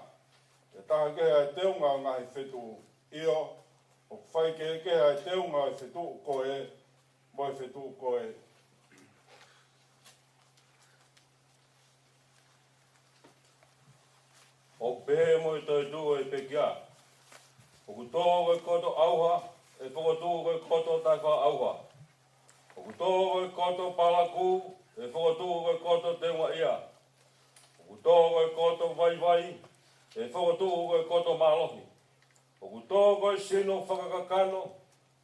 pea taha kehe ʻa e teunga ʻo e ngaahi fetuʻu. ʻIo, ʻoku faikehekehe ʻa e teunga ʻo e fetuʻu ko ē mo e fetuʻu ko ē. ʻOku pehē mo e toetuʻu ʻo e pekia: ʻOku tō ko e koto ʻauha, ʻe fokotuʻu ko e koto taʻefaʻaʻauha. ʻOku tō ko e koto palakū, ʻe fokotuʻu ko e koto teungaʻia. ʻOku tō ko e koto vaivai, ʻe fokotuʻu ko e koto mālohi. ʻOku tō ko e sino fakakakano,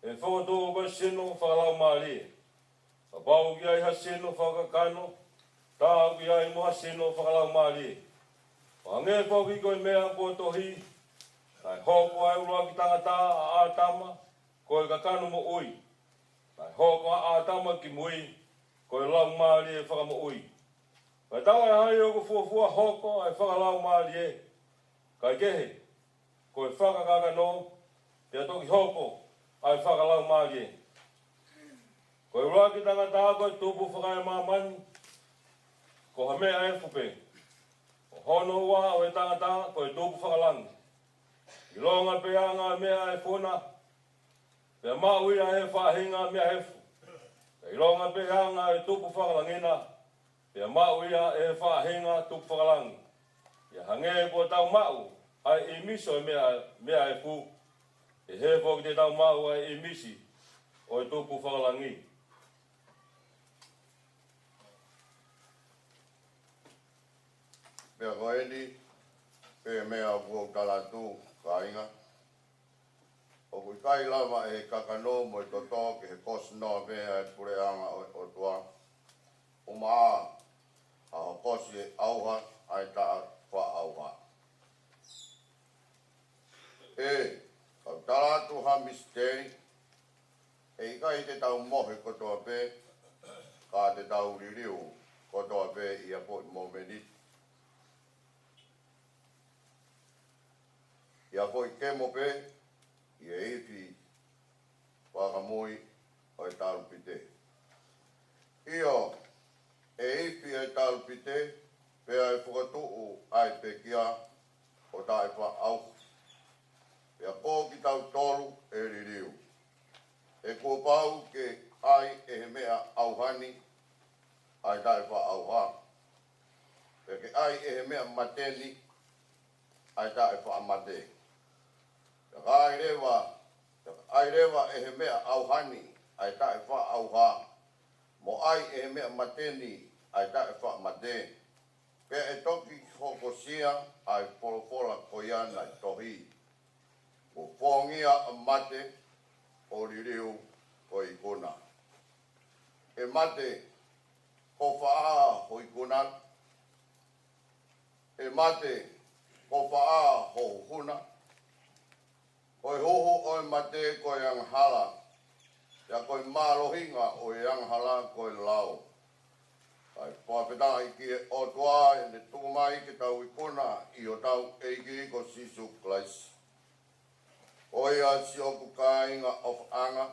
ʻe fokotuʻu ko e sino fakalaumālie. Kapau ʻoku ʻi ai ha sino fakakakano, tā ʻoku ʻi ai mo ha sino fakalaumālie. ʻO hangē foki ko e meʻa kuo tohi: Naʻe hoko ʻa e ʻuluaki tangata, ʻa ʻĀtama, ko e kakano moʻui. Naʻe hoko ʻa ʻĀtama ki mui, ko e laumālie fakamoʻui. Pea talaʻehai ʻoku fuofua hoko ʻa e fakalaumālie, kae kehe, ko e fakakakano, pea toki hoko ʻa e fakalaumālie. Ko e ʻuluaki tangata ko e tupu fakaemāmani, ko ha meʻa efu pē. Ko hono ua ʻo e tangata ko e tupu fakalangi. ʻIlonga pē ʻa e ngaahi meʻa efu na, pea maʻu ia ʻe he faʻahinga meʻa efu. Pea ʻilonga pē ʻa e ngaahi tupu fakalangi na, pea maʻu ia ʻe he faʻahinga tupu fakalangi. ʻIo, hangē kuo tau maʻu ʻa e ʻīmisi ʻo e meʻa, meʻa efu, ʻe hē foki te tau maʻu ʻa e ʻīmisi ʻo e tupu fakalangi. Pea ko eni, pea meʻa ʻoku ou tala atu, kāinga, ʻoku ʻikai lava ʻe he kakano mo e toto ke hoko sino pē ʻa e puleʻanga ʻo e ʻOtua. ʻUmaʻā ʻa hono hokosi ʻe he ʻauha ʻa e taʻefaʻaʻauha. ʻE, kau tala atu ha misiteli: ʻE ʻikai te tau mohe kotoa pē, ka te tau liliu kotoa pē ʻi ha foʻi momeniti, ʻi ha foʻi kemo pē, ʻi he ifi fakamui ʻo e talupite. ʻIo, ʻe ifi ʻa e talupite, pea ʻe fokotuʻu ʻa e pekia ʻo taʻefaʻaʻauha. Pea ko kitautolu ʻe liliu. He kuo pau ke ʻai ʻe he meʻa ʻauha ni ʻa e taʻefaʻaʻauha, pea ke ʻai ʻe he meʻa mate ni ʻa e taʻefaʻamate. Pea ka ʻai leva, pea ka ʻai leva ʻe he meʻa ʻauha ni ʻa e taʻefaʻaʻauha, mo ʻai ʻe he meʻa mate ni ʻa e taʻefaʻamate, pea ʻe toki hokosia ʻa e folofola ko ia naʻe tohi: Kuo fongia ʻa mate, ʻo liliu ko e ikuna. ʻE mate, ko fē ʻa ho ikuna? ʻE mate, ko fē ʻa ho huhu na? Ko e huhu ʻo e mate ko e angahala, pea ko e mālohinga ʻo e angahala ko e lao. Kae fakafetaʻi ki he ʻOtua ʻi heʻene tuku mai ke tau ikuna ʻi hotau ʻEiki ko Sīsū Kalaisi. Ko ia, siʻoku kāinga ʻofaʻanga,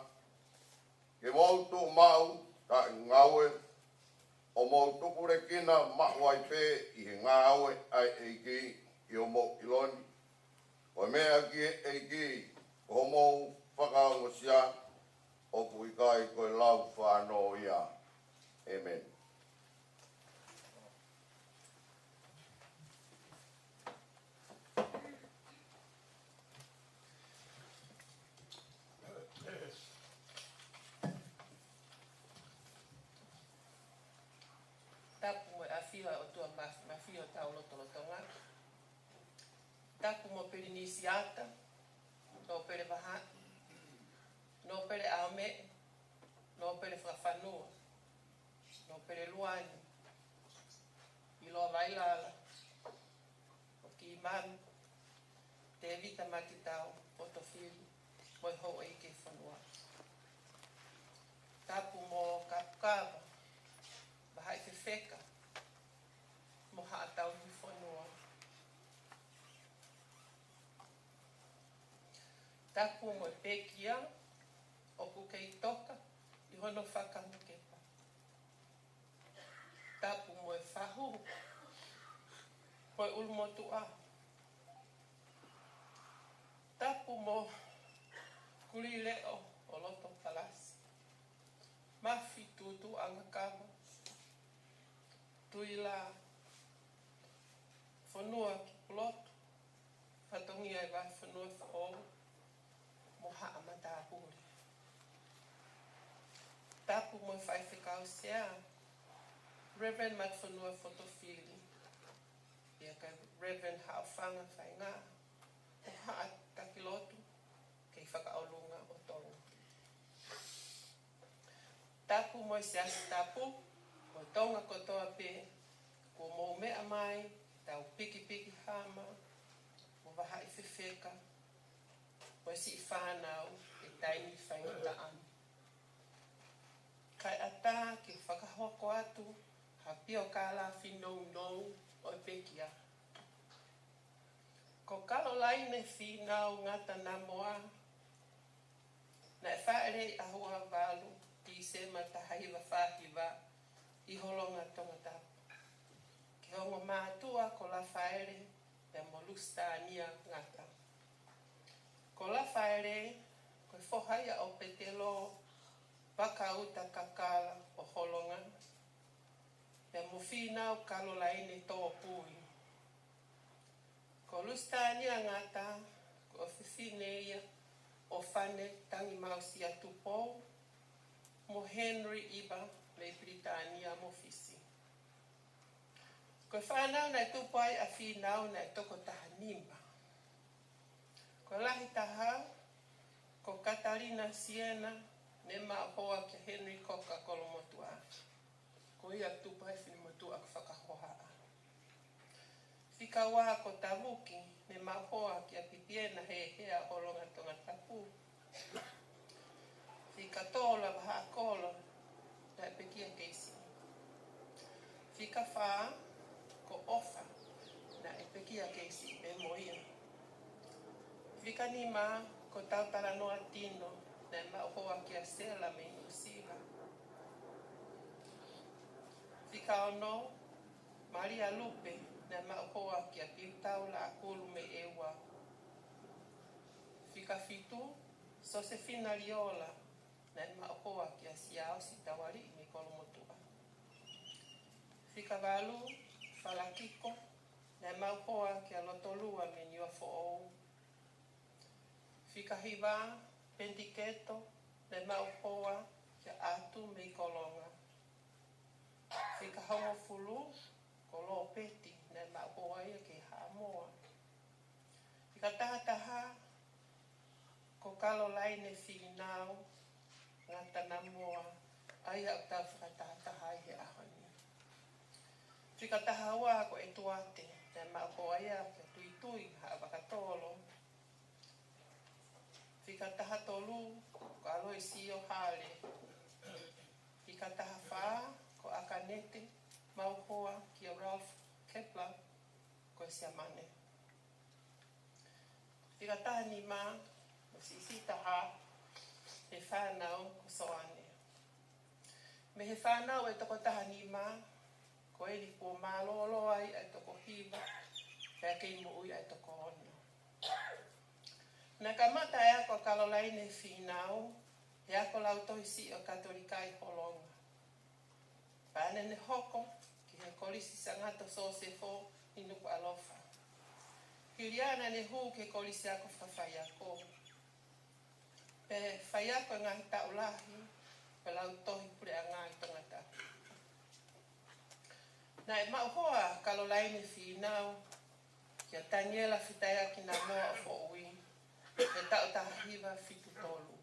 ke mou tuʻu maʻu taʻengaue, ʻo mou tupulekina maʻu ai pē ʻi he ngāue ʻa e ʻEiki ʻi homou ʻilo ni. Ko e meʻa ki he ʻEiki ko homou fakaongosia, ʻoku ʻikai ko e lau fānau ia. ʻĒmeni. Mafio tau lotolotonga. Tapu mo Pilinisiata, Nōpele Vahaʻi, Nōpele ʻAomeʻe, Nōpele Fakafanua, Nōpele Luani, ʻIloa Vailala, ʻo Kimami, Tevita Matitau, Potofili, mo e houʻeiki ʻo e fonua. Tapu mo Kapukava, Vahaʻi Fefeka, mo Haʻa Tauhi Fonua. Tapu mo e pekia ʻoku kei toka ʻi hono fakamukepa. Tapu mo e fahu, mo e ʻulumotuʻa. Tapu mo Kulileʻo ʻo Loto Palasi, Mafi Tutu Angakama, Tuila, Fonua Kipulotu, Fatongia ʻi Vahefonua Foʻou, mo Haʻa Matāpule. Tapu mo e faifekau sea, Reverend Matafonua Fotofili, pea kia Reverend Haʻofanga Fainga, mo Haʻa Takilotu, kei Fakaʻolunga ʻo Tonga. Tapu mo e Siasi Tapu ʻo Tonga kotoa pē, kuo mou meʻa mai, tau pikipiki hama, mo Vahaʻi Fefeka, mo e siʻi fānau, he taimi faingataʻa ni. Kae ʻatā ke fakahoko atu ha piokalafi nounou ʻo e pekia. Ko Kalolaine Fīnau Ngata Namoa, naʻe fāʻeleʻi ʻaho ua valu Tīsema taha hiva fā hiva ʻi Holonga Tongatapu, ki he ongo mātuʻa ko Lafaele pea mo Lusitania Ngata. Ko Lafaele, ko e foha ia ʻo Petelo Vakauta Kakala ʻo Holonga, pea mo Fīnau Kalolaine Tōpui. Ko Lusitania Ngata, ko e fefine ia ʻo Fane Tangimausia Tupou, mo Henry Iba mei Pilitānia mo Fisi. Ko e fānau naʻe tupu ai ʻa Fīnau naʻe toko taha nima. Ko e lahi taha, ko Katalina Siena, ne maʻu hoa kia Henry Coker Kolomotuʻa. Ko ia tupu ai e finemotuʻa ko Fakahohaʻa. Fika ua ko Tavuki, ne maʻu hoa kia Pipiena Hehea Holonga Tongatapu. Fika tolu Vahaʻa Kolo, naʻe pekia kei siʻi. Fika fā ko ʻOfa, naʻe pekia kei siʻi pē mo ia. Fika nima ko Tautalanoa Tino, naʻe maʻu hoa kia Sela mei Nuʻusila. Fika ono, Malia Lupe, naʻe maʻu hoa kia Piutau Laʻakulu mei ʻEua. Fika fitu, Sosefina Liola, naʻe maʻu hoa kia Siaosi Taualiʻi mei Kolomotuʻa. Fika valu, Falakiko, naʻe maʻu hoa kia Lotolua mei Niuafoʻou. Fika hiva, Pentiketo, naʻe maʻu hoa kia Atu mei Kolonga. Fika hongofulu, ko Lopeti, naʻe maʻu hoa ia kei Haʻamoa. Fika taha taha, ko Kalolaine Fīnau Ngata Namoa, ʻa ia ʻoku tau fakatahataha ai he ʻaho ni. Fika taha ua ko ʻEtuate, naʻe maʻu hoa ia kia Tuitui Haʻavakatolo. Fika taha tolu, ko ʻAloisio Hale. Fika taha fā, ko ʻAkanete, maʻu hoa kia Ralph Kepler, ko e Siamane. Fika taha nima, mo e siʻisiʻi taha, he fānau ko Soane. Mei he fānau ʻe toko taha nima, ko eni kuo mālōlō ai ʻa e toko hiva, pea kei moʻui ʻa e toko ono. Naʻe kamata e ako ʻa Kalolaine Fīnau he ako lautohi siʻi ʻo e Katolika ʻi Holonga. Pea naʻa ne hoko ki he Kolisi Sangato Sosefo ʻi Nukuʻalofa. Hili ia naʻa ne hū ki he Kolisi Ako Fakafaiako. Pea faiako e ngaahi taʻu lahi, pea lautohi puleʻanga ʻi Tongatapu. Naʻe maʻu hoa ʻa Kalolaine Fīnau kia Taniela Fetaiaki Namoa ʻo Foʻui he taʻu taha hiva fitu tolu.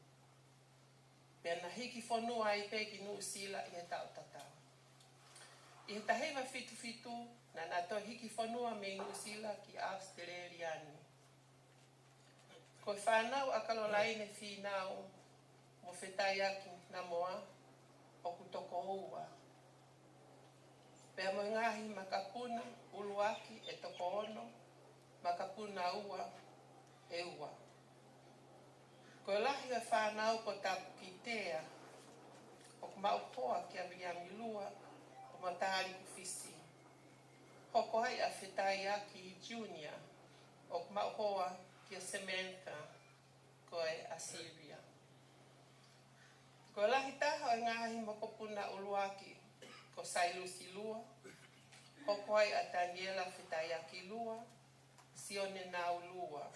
Pea na hiki fonua ai pē ki Nuʻusila ʻi he taʻu tatau. ʻI he taha hiva fitu fitu, naʻa na toe hiki fonua mei Nuʻusila ki ʻAositelēlia ni. Ko e fānau ʻa Kalolaine Fīnau mo Fetaiaki Namoa ʻoku toko ua. Pea mo e ngaahi makapuna ʻuluaki ʻe toko ono, makapuna ua ʻe ua. Ko e lahi ʻo e fānau ko Tapukitea, ʻoku maʻu hoa kia Viliami Lua ʻo Mataaliku Fisi. Hoko ai ʻa Fetaiaki Junior, ʻoku maʻu hoa kia Samantha, ko e ʻAsilia. Ko e lahi taha ʻo e ngaahi makapuna ʻuluaki ko Sailusi Lua, hoko ai ʻa Taniela Fetaiaki Lua, Sione Nau Lua,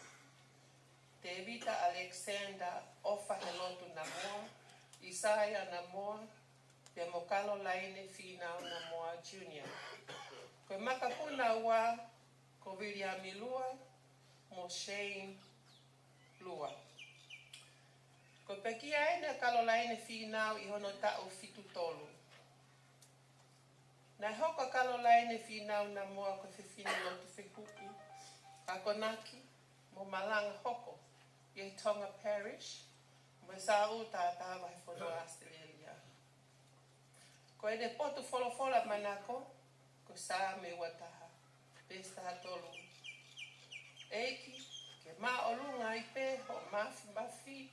Tēvita Alexander ʻOfa Helotu Namoa, ʻIsaia Namoa, pea mo Kalolaine Fīnau Namoa Junior. Ko e makapuna ua ko Viliami Lua mo Shane Lua. Ko e pekia eni ʻa Kalolaine Fīnau ʻi hono taʻu fitu tolu. Naʻe hoko ʻa Kalolaine Fīnau Namoa ko e fefine lotu fehuʻi, akonaki mo malanga hoko ʻi he Tonga Parish mo e Saʻu Tātā Vahefonua ʻAositelēlia. Ko ʻene potu folofola manako ko e Saame ua taha, veesi taha tolu. ʻEiki, ke māʻolunga ai pē hoʻo māfimafi,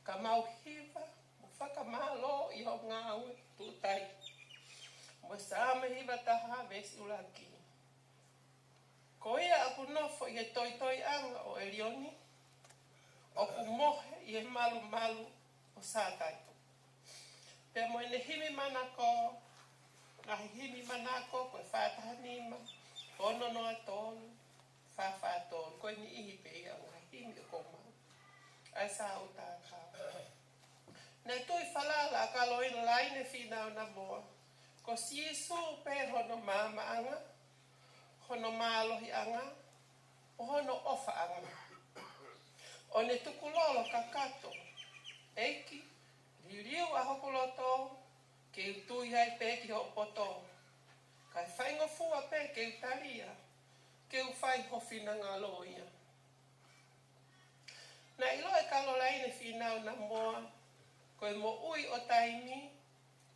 ka mau hiva mo fakamālō ʻi hoʻo ngāue tuʻutai. Mo e Saame hiva taha veesi ʻuluaki. Ko ia ʻoku nofo ʻi he toitoiʻanga ʻo ʻElioni, ʻoku mohe ʻi he malumalu ʻo Sātai. Pea mo ʻene himi manako, ngaahi himi manako ko e fā taha nima, ono noa tolu, fā fā tolu, ko e niʻihi pē ia ʻo e ngaahi himi ʻoku maʻu. ʻAi sa uta ka. Naʻe tui falala ʻa Kalolaine Fīnau Namoa, ko Sīsū pē hono maamaʻanga, hono mālohiʻanga, ʻo hono ʻofaʻanga. ʻO ne tukulolo kakato, ʻEiki, liliu ʻa hoku loto, ke u tui ai pē ki hoʻo poto. Kae faingofua pē ke u talia, ke u fai ho finangalo ia. Naʻe ʻiloʻi ʻe Kalolaine Fīnau Namoa, ko e moʻui ʻo taimi,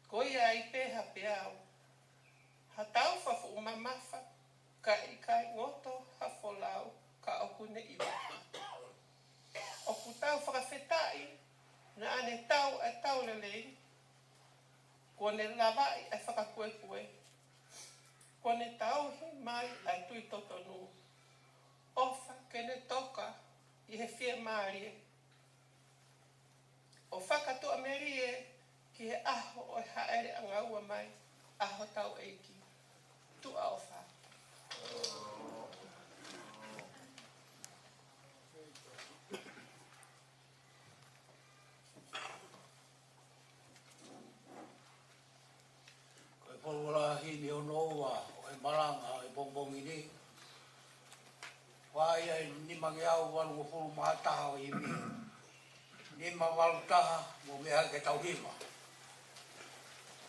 ko ia ai pē ha peau. Ha taufa fuʻu mamafa, ka ʻikai ngoto ha folau, ka ʻoku ne ʻi maha. ʻOku tau fakafetaʻi, naʻa ne tau ʻa e tau lelei, kuo ne lavaʻi ʻa e fakapuepue, kuo ne tauhi mai ʻa e tui totonu, ʻofa ke ne toka ʻi he fiemālie, ʻo fakatuʻamelie ki he ʻaho ʻo e hāʻele ʻangaua mai ʻa hotau ʻEiki. Tuʻa ʻofa. Ko e folofola himi hono ua ʻo e malanga ʻo e pongipongi ni. Fai ai nimangeau valungofulu mā taha ʻo e himi. Nima valu taha mo meʻa ke tau hima.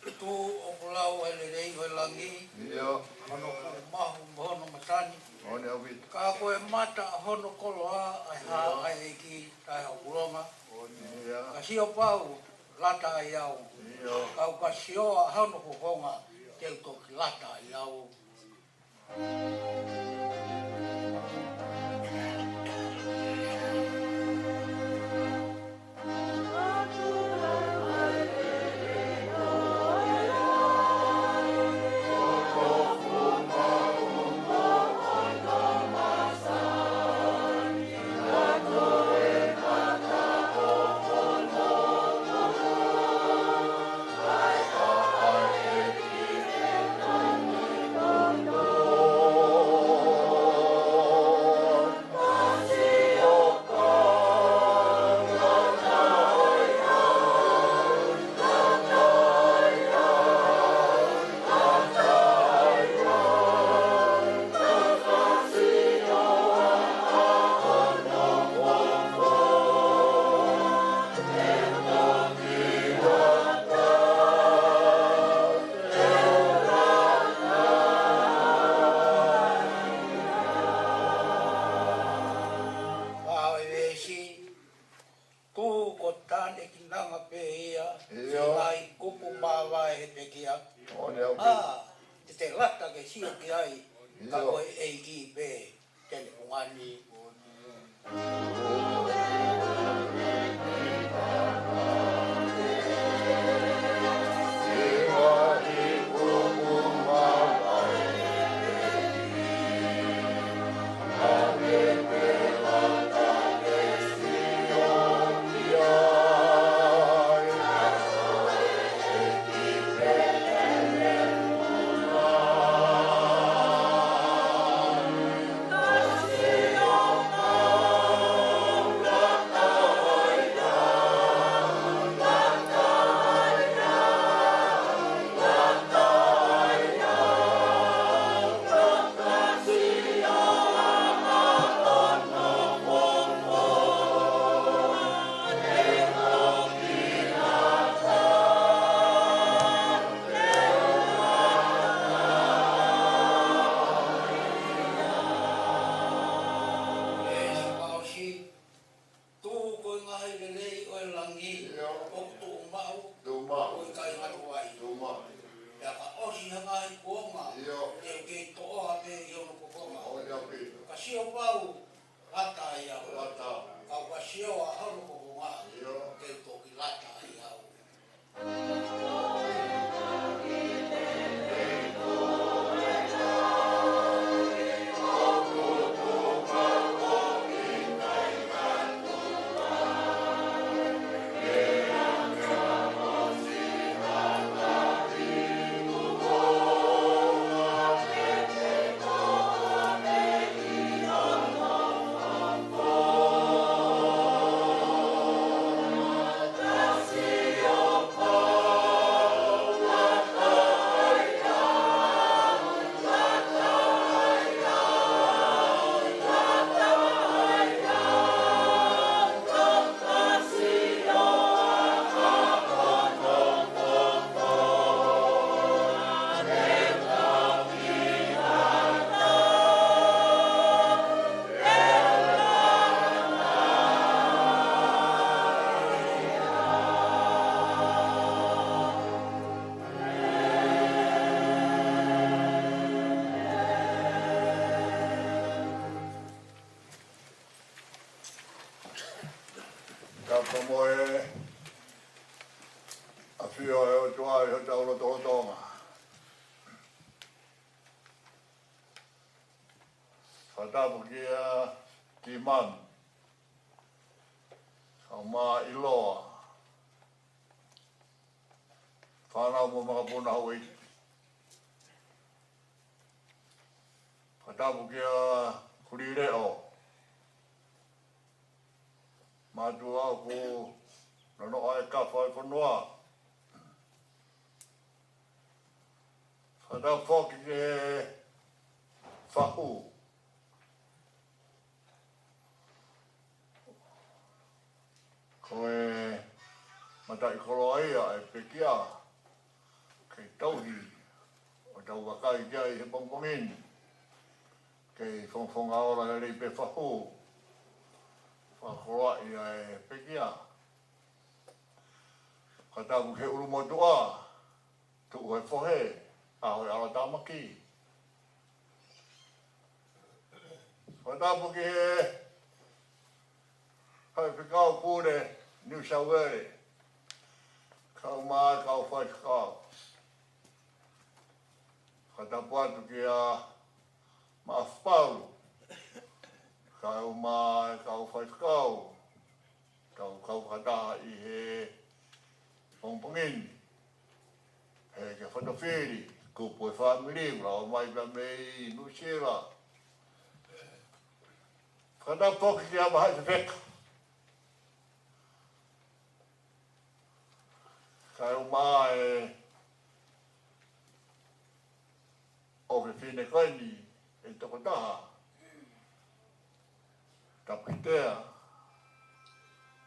Tuʻu ʻoku lau ʻa e lelei ʻo e langi. ʻIo. Hono kulumahu mo hono matani. Moʻoni ʻaupito. Ka ko e mata hono koloa ʻa e hā ʻa e ʻEiki taʻe hokulonga. Moʻoni. ʻIo. Ka sio pau lata ai au. ʻIo. Kau ka sio ʻa hono fofonga te u toki lata ai au. pē ia, ʻio, ʻi he ngaahi kupu māvae he pekia. ʻOku ne au pē. ʻA, te te lata ke sio ki ai, ka ʻIo. ko e ʻEiki pē, te ne fungani. Tuʻu ko e ngaahi lelei ʻo e langi, ʻIo. ʻoku tuʻu maʻu, Tuʻu maʻu. ʻoku ʻikai ngata ai. Tuʻu maʻu. Pea ka ʻosi ha ngaahi kuonga, ʻIo. te u kei toʻo ha pē ʻi hono kokonga. ʻOku ne au pē. Ka sio pau, lata ai au. Lata. Ka u ka sio ʻa hono kokonga, ʻIo. te u toki lata ai au. Ka ko e ʻafio ʻa e ʻOtua ʻi hotau lotolotonga. Fakatapu kia Kimanu, kau mai ʻIloa, fānau mo makapuna Hauiti. Fakatapu kia Kulileʻo, mātuʻa ʻoku nonoʻo ʻa e kafa ʻo e fonua. Fakatapu foki ki he fahu, ko e mataʻikoloa ia ʻa e pekia, kei tauhi ʻo tau vakai ki ai he pongipongi ni. Kei fongafonga ola lelei pē fahu, fakakoloaʻi ʻa e pekia. Fakatapu ki he ʻulumotuʻa, tuʻu he fohe, ʻaho e ʻalotāmaki. Fakatapu ki he Faifekau Pule New South Wales, kau mai kau faifekau. Fakatapu atu kia Maʻafu Paulu, kau mai kau faifekau, tau kau fakataha ʻi he pongipongi ni. He ke fatafili, kupu e fāmili, lau mai pea mei Nuʻusila. Fakatapu foki kia Vahaʻi Fefeka, kau mai ʻofefine ko eni ʻe toko taha, Tapukitea,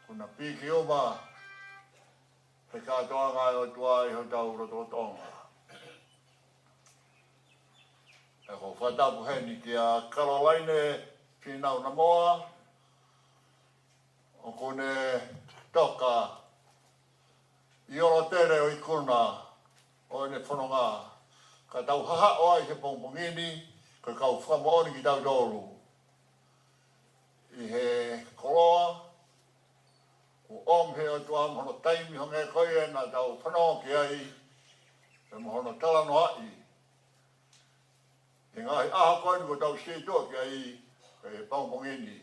kuo na piki uma he kātoanga ʻa e ʻOtua ʻi hotau lotolotonga. ʻOku ou fakatapu heni kia Kalolaine Fīnau Namoa, ʻoku ne toka he pongipongi ni, ko e kau fakamoʻoni kitautolu ʻi he koloa kuo ʻomi he ʻOtua mo hono taimi hangē ko ia naʻa tau fanongo ki ai, pea mo hono talanoaʻi he ngaahi ʻaho ko eni kuo tau situʻa ki ai, ko e pongipongi ni.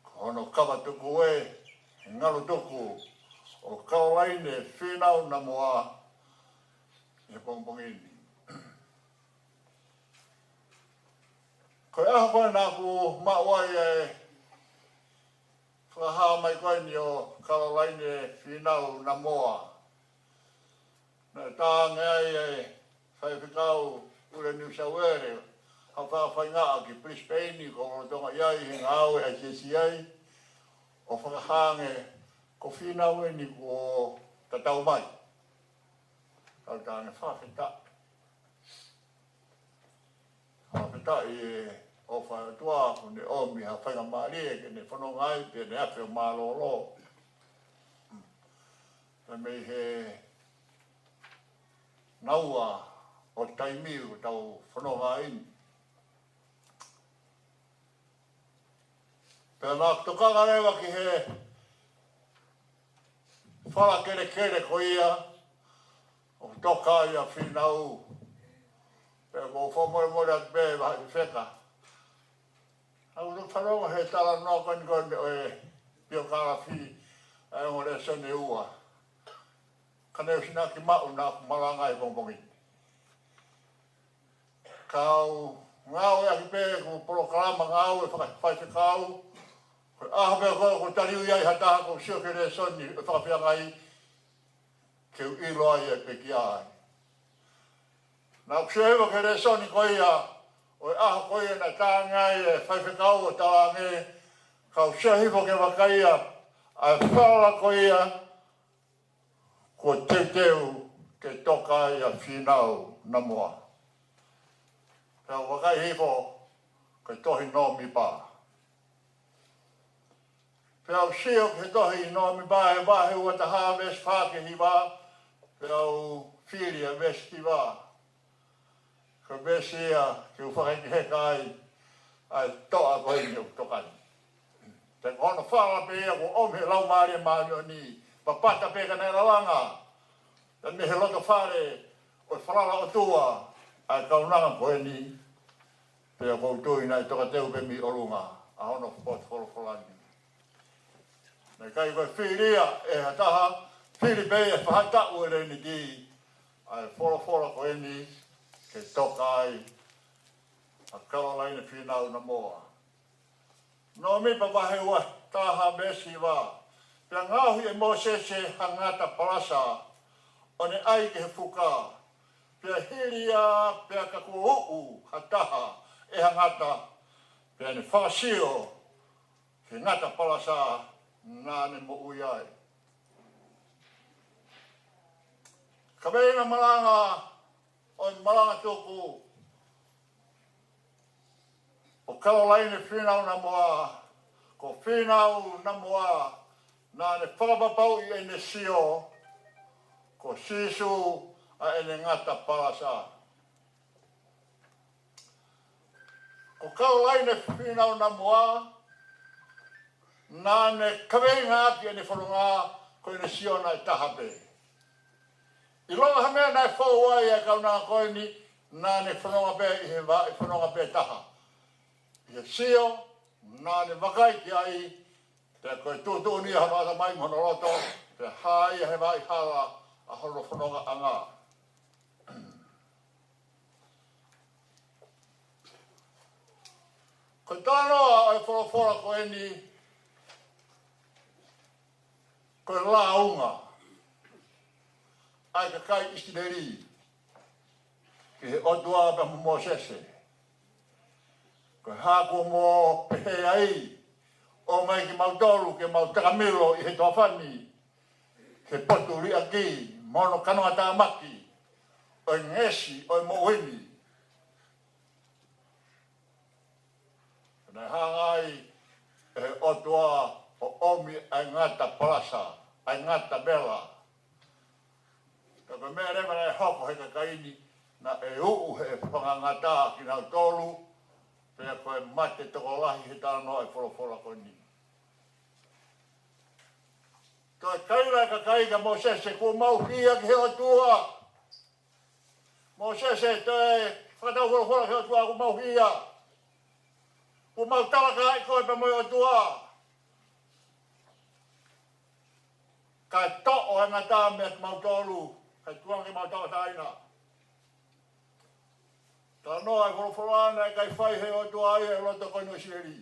Ko hono kava tuku ē, ngalo tuku ʻo Kalolaine Fīnau Namoa he pongipongi ni. Ko e ʻaho ko ē naʻa ku maʻu ai e fakahā mai ko eni ʻo Kalolaine Fīnau Namoa, naʻe talaange ai e Faifekau ʻUle Niu Sauele, ha fafaingaʻa ki Brisbane, ko lolotonga ʻi ai he ngāue ʻa e C C I, ʻo fakahā ange ko Fīnau eni kuo tatau mai. Kau talaange fakafetaʻi. Fakafetaʻi e ʻofa ʻa e ʻOtua kuo ne ʻomi ha faingamālie ke ne fononga ai pea ne afe ʻo mālōlō. Pea mei he naua ʻo taimi ʻoku tau fononga ai ni. Pea naʻa ku tokanga leva ki he fala kelekele ko ia ʻoku toka ai ʻa Fīnau. Pea ʻoku ou fakamolemole atu pē Faifekau. Naʻa ku fanongo he talanoa ko eni ko eni ʻo e piokalafi ʻa e ongo lēsoni ʻe ua. Ka ne ʻosi naʻa ku maʻu naʻa ku malanga he pongipongi ni. Kau ngāueʻaki pē ʻeku polokalama ngāue fakafaifekau. Ko e ʻaho pē ko ē ʻoku taliui ai ha taha ʻoku sio ki he lēsoni ʻo fakafeangai ke u ʻilo ai e pekia ai. Naʻa ku sio hifo ki he lēsoni ko ia ʻo e ʻaho ko ia naʻe talaange ai e Faifekau ʻo talaange, kau sio hifo ke vakai ʻa e fala ko ia kuo teuteu ke toka ai ʻa Fīnau Namoa. Pea u vakai hifo ki he tohi Nōmipa. Pea u sio ki he tohi Nōmipa he vahe ua taha veesi fā ki he hiva, pea u fili ʻa e veesi hiva. Ko e veesi ia ke u fakahekeheka ai ʻa e toʻa ko eni ʻoku toka ni. Pea ko hono fala pē ia kuo ʻomi he Laumālie Māʻoniʻoni, papata pē ka naʻe lalanga. Pea mei he loto fale ʻo e falala ʻOtua ʻa e kaunanga ko eni, pea ʻoku ou tui naʻe tokateu pē mei ʻolunga ʻa hono potu folofola ni. Naʻe ʻikai ko e fili ia ʻe ha taha, fili pē ʻe he faʻahitaʻu ʻo e Leniti ʻa e folofola ko eni ke toka ai ʻa Kalolaine Fīnau Namoa. Nōmipa vahe ua taha veesi hiva. Pea ngaohi ʻe Mōsese ha ngata palasa, ʻo ne ʻai ki he fuka. Pea hili ia, pea ka kuo uʻu ha taha ʻe ha ngata, pea ne fakasio ki he ngata palasa naʻa ne moʻui ai. Kaveinga malanga ʻo e malanga tuku ʻo Kalolaine Fīnau Namoa, ko Fīnau Namoa naʻa ne fakapapauʻi ʻene sio ko Sīsū ʻa ʻene ngata palasa. Ko Kalolaine Fīnau Namoa, naʻa ne kaveinga ʻaki ʻene fononga ko ʻene sio naʻe taha pē. ʻIlonga ha meʻa naʻe fou ai ʻa e kaunanga ko eni, naʻa ne fononga pē ʻi he vaʻe fononga pē taha. ʻI he sio naʻa ne vakai ki ai, pea ko e tuʻutuʻuni ʻa hono ʻatamai mo hono loto, pea hā ia he vaʻa hala ʻa hono fonongaʻanga. Ko e talanoa ʻo e folofola ko eni, ko e lāunga ʻa e kakai ʻIsileli ki he ʻOtua pea mo Mōsese. Ko e hā kuo mo pehē ai, ʻomai kimautolu ke mau takamilo ʻi he toafa ni ki he potu liʻaki mo hono kanongatāmaki ʻo e ngeʻesi ʻo e moʻui ni. Naʻe hanga ai ʻe he ʻOtua ʻo ʻomi ʻa e ngata palasa, ʻa e ngata vela. Ka ko e meʻa leva naʻe hoko he kakai ni, Naʻe uʻu he fanga ngata kinautolu, pea ko e mate tokolahi he talanoa ʻa e folofola ko eni. Toe kaila e kakai kia Mōsese, kuo mau hia ki he ʻOtua. Mōsese, toe fakatau folofola ki he ʻOtua, kuo mau hia. Kuo mau talakaʻi koe pea mo e ʻOtua. Kae toʻo e ngata meiate kimautolu, kae tuku ange ke mau tauʻatāina. Talanoa e folofola naʻe ʻikai fai he ʻOtua ia e loto ko eni ʻo ʻIsileli.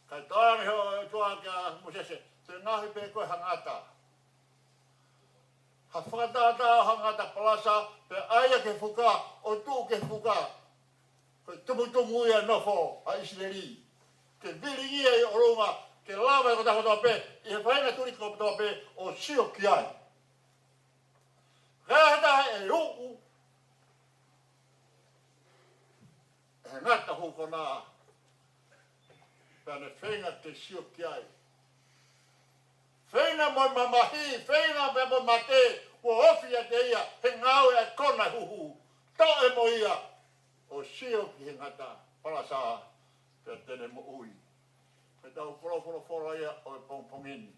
Kae tala ange he ʻOtua kia Mōsese, te u ngaohi pē koe ha ngata. Ha fakatātā ha ngata palasa, pea ʻai ia ki he fuka, ʻo tuʻu ki he fuka. Ko e tumutumu ia e nofo ʻa ʻIsileli. Ke vilingia ʻi ʻolunga, ke lava e kotoa kotoa pē, ʻi he faʻahinga tuli kotoa pē, ʻo sio ki ai. Kae ʻi ai ha taha ʻe uʻu he ngata hū kona, pea ne feinga ke sio ki ai. Feinga mo e mamahi, feinga pea mo e mate, kuo ofi ʻiate ia he ngāue ʻa e kona huhu. Toʻo mo ia, ʻo sio ki he ngata palasa, pea te ne moʻui. Ko ʻetau folofola ia ʻo e pongipongi ni.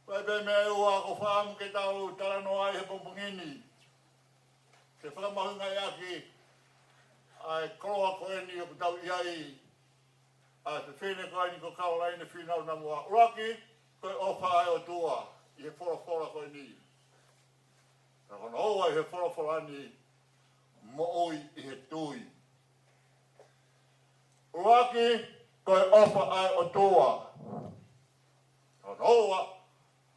Ko e pē meʻa ʻe ua ʻoku ou fakaʻamu ke tau talanoa ai he pongipongi ni. Ke fakamahuʻingaʻi ʻaki ʻa e koloa ko eni ʻoku tau ʻi ai, ʻa e fefine ko eni ko Kalolaine Fīnau Namua. ʻUluaki, ko e ʻofa ʻa e ʻOtua ʻi he folofola ko eni. Pea ko hono ua ʻi he folofola ni, moʻui ʻi he tui. ʻUluaki, ko e ʻofa ʻa e ʻOtua. Ko hono ua,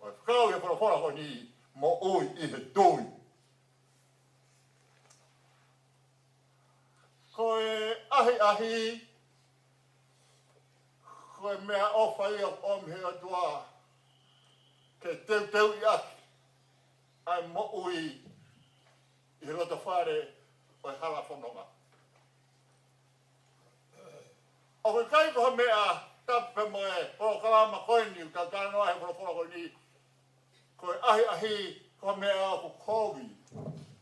ko e fekau ʻi he folofola ko eni, moʻui ʻi he tui. Ko e ʻahiʻahi, ko e meʻaʻofa ia ʻoku ʻomi he ʻOtua ke teuteuʻi ʻaki ʻa e moʻui ʻi he loto fale ʻo e hala fononga. ʻOku ʻikai ko ha meʻa tapu pē mo e polokalama ko eni ʻoku tau talanoa he folofola ko eni, ko e ʻahiʻahi ko ha meʻa ʻoku kovi.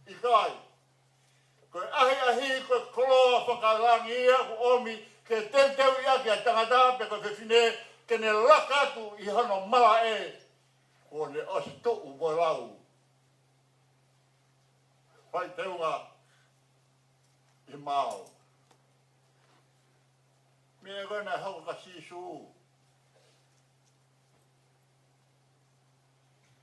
ʻIkai. Ko e ʻahiʻahi ko e koloa fakalangi ia ʻoku ʻomi ke teuteuʻi ʻaki ʻa e tangata pe ko e fefine ke ne laka atu ʻi hono malaʻe kuo ne ʻosi tuʻu mo lau. Fai teunga ʻi mao. Meʻa ko ē naʻe hoko kia Sīsū.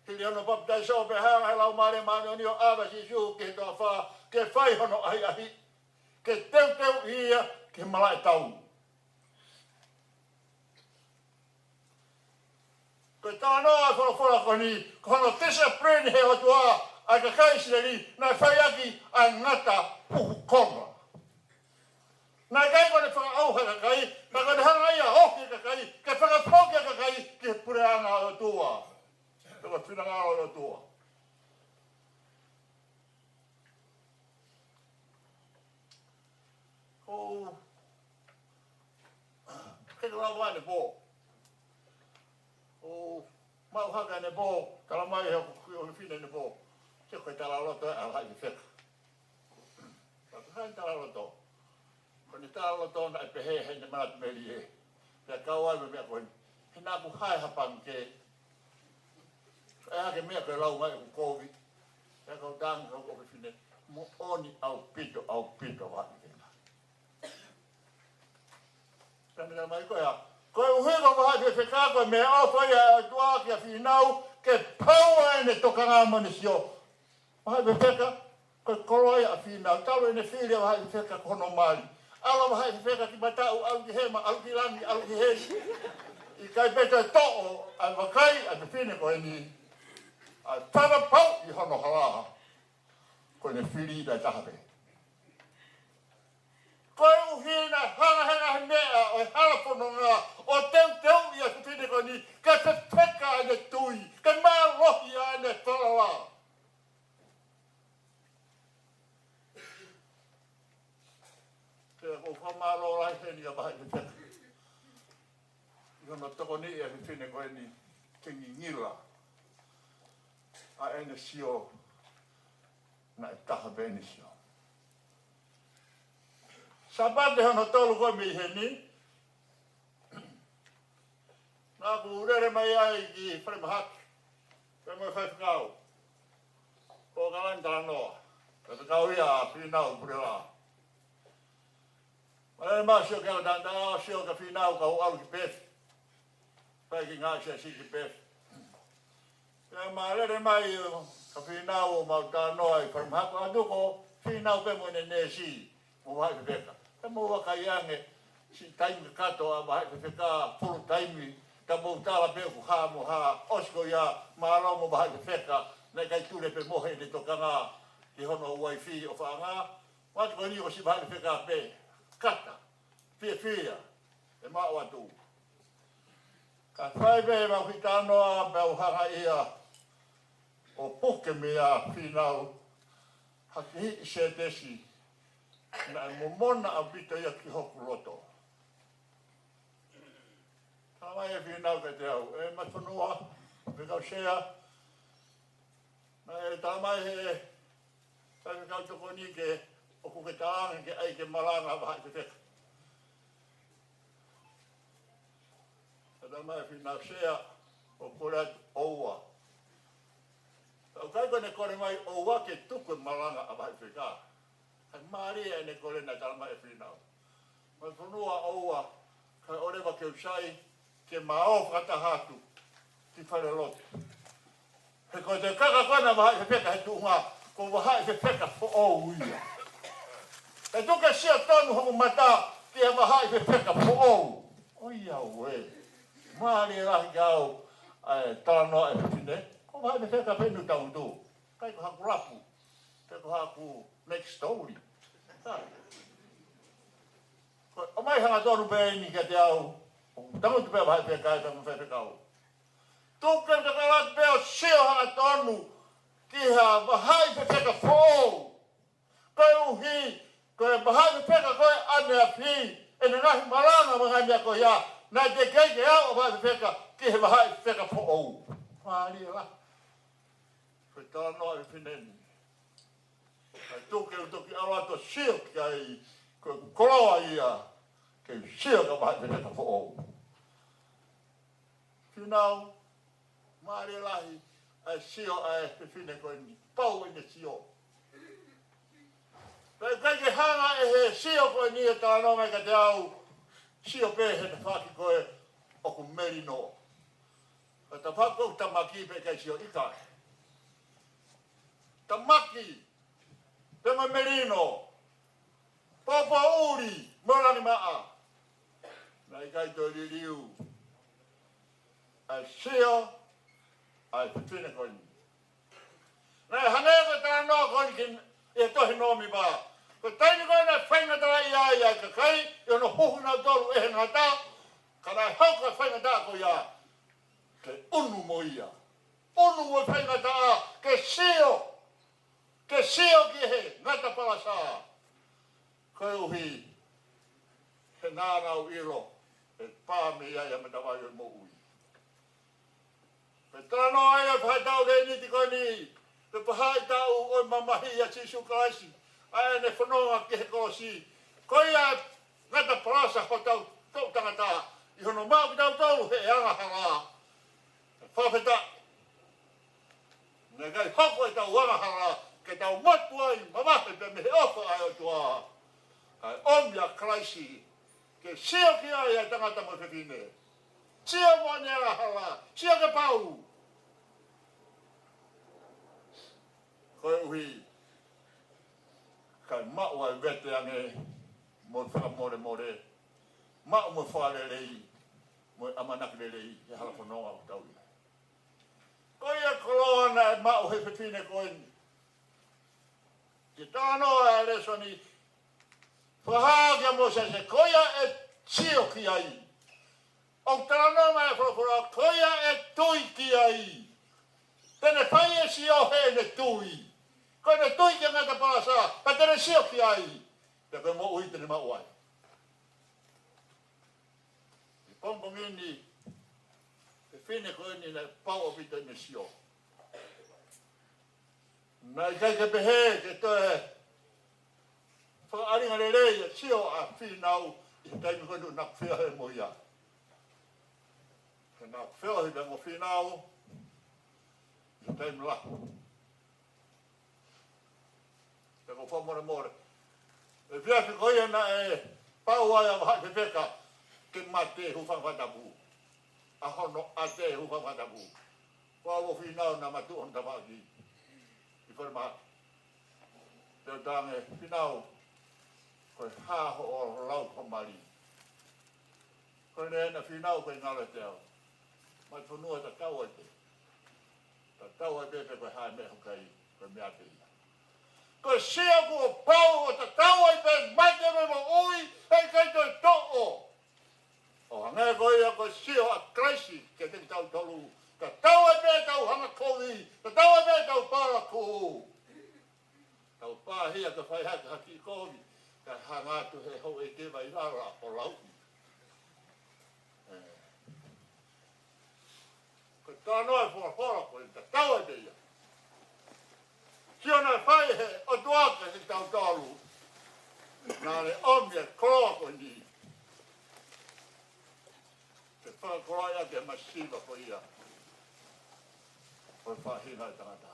Hili hono papitaiso pea hanga he Laumālie Māʻoniʻoni ʻo ʻave ʻa Sīsū ki he toafa, ke fai hono ʻahiʻahi, ke teuteuʻi ia ki he malaʻe tau. Ko e talanoa ʻa e folofola ko eni, ko hono discipline he ʻOtua ʻa e kakai ʻIsileli, naʻe fai ʻaki ʻa e ngata puhu konga. Naʻe ʻikai ko ʻene fakaʻauha e kakai, ka ko ʻene hanga ia ʻo ohi e kakai, ke fakafoki e kakai ki he puleʻanga ʻo e ʻOtua. Pe ko e finangalo ʻo e ʻOtua. ʻOku ke lava ʻanepō. ʻOku mau hake ʻanepō, tala mai he ʻoku ʻi he fefine ʻanepō. Ke ko e talaloto ʻa e vahaʻa fefeka. Ka ko e hā e talaloto? Ko ʻene talaloto naʻe pehē heʻene manatu melie. Pea kau ai mo e meʻa ko eni. He naʻa ku hae ha pangikē. ʻE hake meʻa ko e lau mai ʻoku kovi. Pea kau tangi kau ko e fefine. Moʻoni ʻaupito, ʻaupito vahaʻa fefeka. Ka ne tala mai ko e hā? Koeʻuhi ko e vahaʻa fefeka ko e meʻaʻofa ia ʻa e ʻOtua kia Fīnau ke pau ʻa ʻene tokanga mo ʻene sio. Vahaʻa fefeka, ko e koloa ia ʻa Fīnau, talu ʻene fili ʻa e vahaʻa fefeka ko hono mali. ʻAlu ʻa e vahaʻa fefeka ki mataʻu, ʻalu ki hema, ʻalu ki langi, ʻalu ki heli. ʻIkai pē toe toʻo ʻa e vakai ʻa e fefine ko eni. ʻA e fakapapauʻi hono hala. Ko ʻene fili naʻe taha pē. Koeʻuhi naʻe hanga he ngaahi meʻa ʻo e hala fononga ʻo teuteuʻi ʻa e fefine ko eni ke fefeka ʻene tui, ke mālohi ʻa ʻene falala. Pea ʻoku ou fakamālō lahi heni ʻa e vahaʻa fefeka ʻi hono tokoniʻi ʻa e fefine ko eni ke ngingila. ʻa ʻene sio, naʻe taha pē ʻene sio. Sāpate hono tolu ko ē mei heni, naʻá ku lele mai ai ki falemahaki pea mo e faifekau, ko Kalani Talanoa, faifekau ia ʻa Fīnau Pulelā. Ma lele mai ʻo sio ki he ʻotu ʻa Talanoa, ʻo sio kia Fīnau ka u ʻalu ki Pefi. Fai ki he ngaahi siasi ki Pefi. Pea ma lele mai ʻo kia Fīnau ʻo mau talanoa ʻi falemahaki, ʻa tuku Fīnau pē mo ʻene neesi mo Vahaʻi Fefeka. Pea mou vakai ange, siʻi taimi kakato ʻa Vahaʻi Fefeka, full time, ka mou tala pē ʻoku hā mo hā, ʻosi ko ia, mālō mo Vahaʻi Fefeka, naʻe ʻikai tule pē mo ʻene tokanga ki hono uaifi ʻofaʻanga, ʻa tuku eni ko siʻi Vahaʻi Fefeka pē, kata, fiefia, ʻe maʻu atu. Ka fai pē ʻemau kiʻi talanoa pea u hanga ia ʻo puke meia Fīnau ha kiʻi sētesi naʻe momona ʻaupito ia ki hoku loto. Tala mai ʻe Fīnau kiate au, ʻe Matafonua, Faifekau Sea, naʻe tala mai ʻe he faifekau tokoni ke ʻoku ke talaange ke ʻai ke malanga Vahaʻi Fefeka. Tala mai ʻe Fīnau, Sea, ʻoku ou kole atu ʻoua. ʻOku ʻikai ko ʻene kole mai ʻoua ke tuku e malanga ʻa Vahaʻi Fefeka. Kae mālie ʻene kole, naʻe tala mai ʻe Fīnau, Matafonua, ʻoua, kae ʻoua leva ke u sai ke ma ō fakataha atu ki falelotu. He ko e kaka ko ena ʻa Vahaʻi Fefeka he tuʻunga, ko Vahaʻi Fefeka foʻou ia. ʻE tuku ke sio tonu hoku mata ki he Vahaʻi Fefeka foʻou. ʻOiauē. Mālie lahi kiate au ʻa e talanoa ʻa e fefine. Ko Vahaʻi Fefeka pē ʻoku tangutu. ʻIkai ko haku lapu, pe ko haku next story. Ko e ʻomai hangatonu pē eni kiate au, ʻoku tangutu pē Vahaʻi Fefeka ʻi he kau faifekau. Tuku ke u takalake pē ʻo sio hangatonu ki he Vahaʻi Fefeka foʻou. Koeʻuhi ko e Vahaʻi Fefeka ko ē ʻaneafi, ʻene ngaahi malanga mo e ngaahi meʻa ko ia, naʻe teʻeki ke aʻu ʻa Vahaʻi Fefeka ki he Vahaʻi Fefeka foʻou. Mālie lahi. Ko e talanoa ʻa e fefine ni. Kae tuku ke u toki ʻalu atu ʻo sio ki ai, ko e koloa ia ke u sio ki he Vahaʻi Fefeka foʻou. Fīnau, mālie lahi ʻa e sio ʻa e fefine ko eni, pau ʻene sio. Pea ʻikai ke hanga ʻe he sio ko eni ʻo talanoa mai kiate au, sio pē he tafaʻaki ko ē ʻoku melino. Ko e tafaʻaki ʻoku tamaki pē ʻikai sio, ʻikai. Tamaki, pea mo e melino, pōpōʻuli mo e langimaʻa. Naʻe ʻikai toe liliu ʻa e sio ʻa e fefine ko eni. Naʻe hangē ko e talanoa ko eni ki he tohi Nōmipa. Ko e taimi ko ē naʻe faingataʻaʻia ai ʻa e kakai ʻi hono huhu kinautolu ʻe he ngata, ka naʻe hoko e faingataʻa ko ia ke ʻunu mo ia. ʻUnu mo e faingataʻa ke sio, ke sio ki he ngata palasa. Koeʻuhi he naʻa nau ʻilo ʻe pā mei ai ʻa e matavai ʻo e moʻui. Pea talanoa ai ʻa e faʻahitaʻu tēniti ko eni, pe faʻahitaʻu ʻo e mamahi ʻa Sīsū Kalaisi, ʻa ʻene fononga ki he kolosi. Ko ia ngata palasa hotau toʻu tangata, ʻi hono maʻu kitautolu he angahala. Fakafetaʻi. Naʻe ʻikai hoko ʻetau angahala ke tau motu ai, mavahe pē mei he ʻofa ʻa e ʻOtua. Kae ʻomi ʻa Kalaisi ke sio ki ai ʻa e tangata mo e fefine. Sio mo ʻene angahala, sio ke pau. Koeʻuhi kae maʻu ʻa e veteange mo e fakamolemole, maʻu mo e fakalelei, mo e ʻamanaki lelei he hala fononga ʻoku tau ʻi ai. Ko ia e koloa naʻe maʻu he fefine ko eni. Ke talanoa e lēsoni, fakahā kia Mōsese, ko ia ʻe sio ki ai. ʻOku talanoa mai e folofola, ko ia ʻe tui ki ai. Te ne fai e sio heʻene tui. Ko ʻene tui ki he ngata palasa, pea te ne sio ki ai. Pea ko e moʻui te ne maʻu ai. ʻI he pongipongi ni, e fefine ko eni naʻe pau ʻaupito ʻene sio. Naʻe ʻikai ke pehē ke toe fakaʻalinga lelei ʻa e sio ʻa Fīnau ʻi he taimi ko ē naʻa ku feohi mo ia. He naʻa ku feohi pē mo Fīnau ʻi he taimi lahi. Pea ʻoku ou fakamolemole, ʻi he efiafi ko ia naʻe pau ai ʻa Vahaʻi Fefeka ke mate he hūfanga fakatapu, ʻa hono ʻatā he hūfanga fakatapu, ko au mo Fīnau naʻa ma tuʻu hono tafaʻaki ʻi falemahaki. Pea u talaange, Fīnau, ko e hā hoʻo lau ko e mali? Ko e lea ena ʻa Fīnau, ko e ngalo ʻiate au, mate fonua, tatau ai pē. Tatau ai pē pe ko e hā e meʻa ʻoku kai, ko e meʻa pē ia. Ko e sio kuo pau ʻo tatau ai pē mate mo e moʻui, heʻikai toe toʻo. ʻO hangē ko ia ko e sio ʻa Kalaisi kiate kitautolu. Tatau ai pē ʻetau hanga kovi, tatau ai pē ʻetau palakū, tau pāhia ke fai hake ha kiʻi kovi, kae hanga atu he houʻeiki vailala ʻo lauʻi. ʻE. Ko e talanoa ʻa e folofola ko ē, tatau ai pē ia. Sio naʻe fai ʻe he ʻOtua kiate kitautolu, naʻa ne ʻomi ʻa e koloa ko eni ke fakakoloaʻi ʻaki e masiva ko ia ʻo e faʻahinga ʻo e tangata.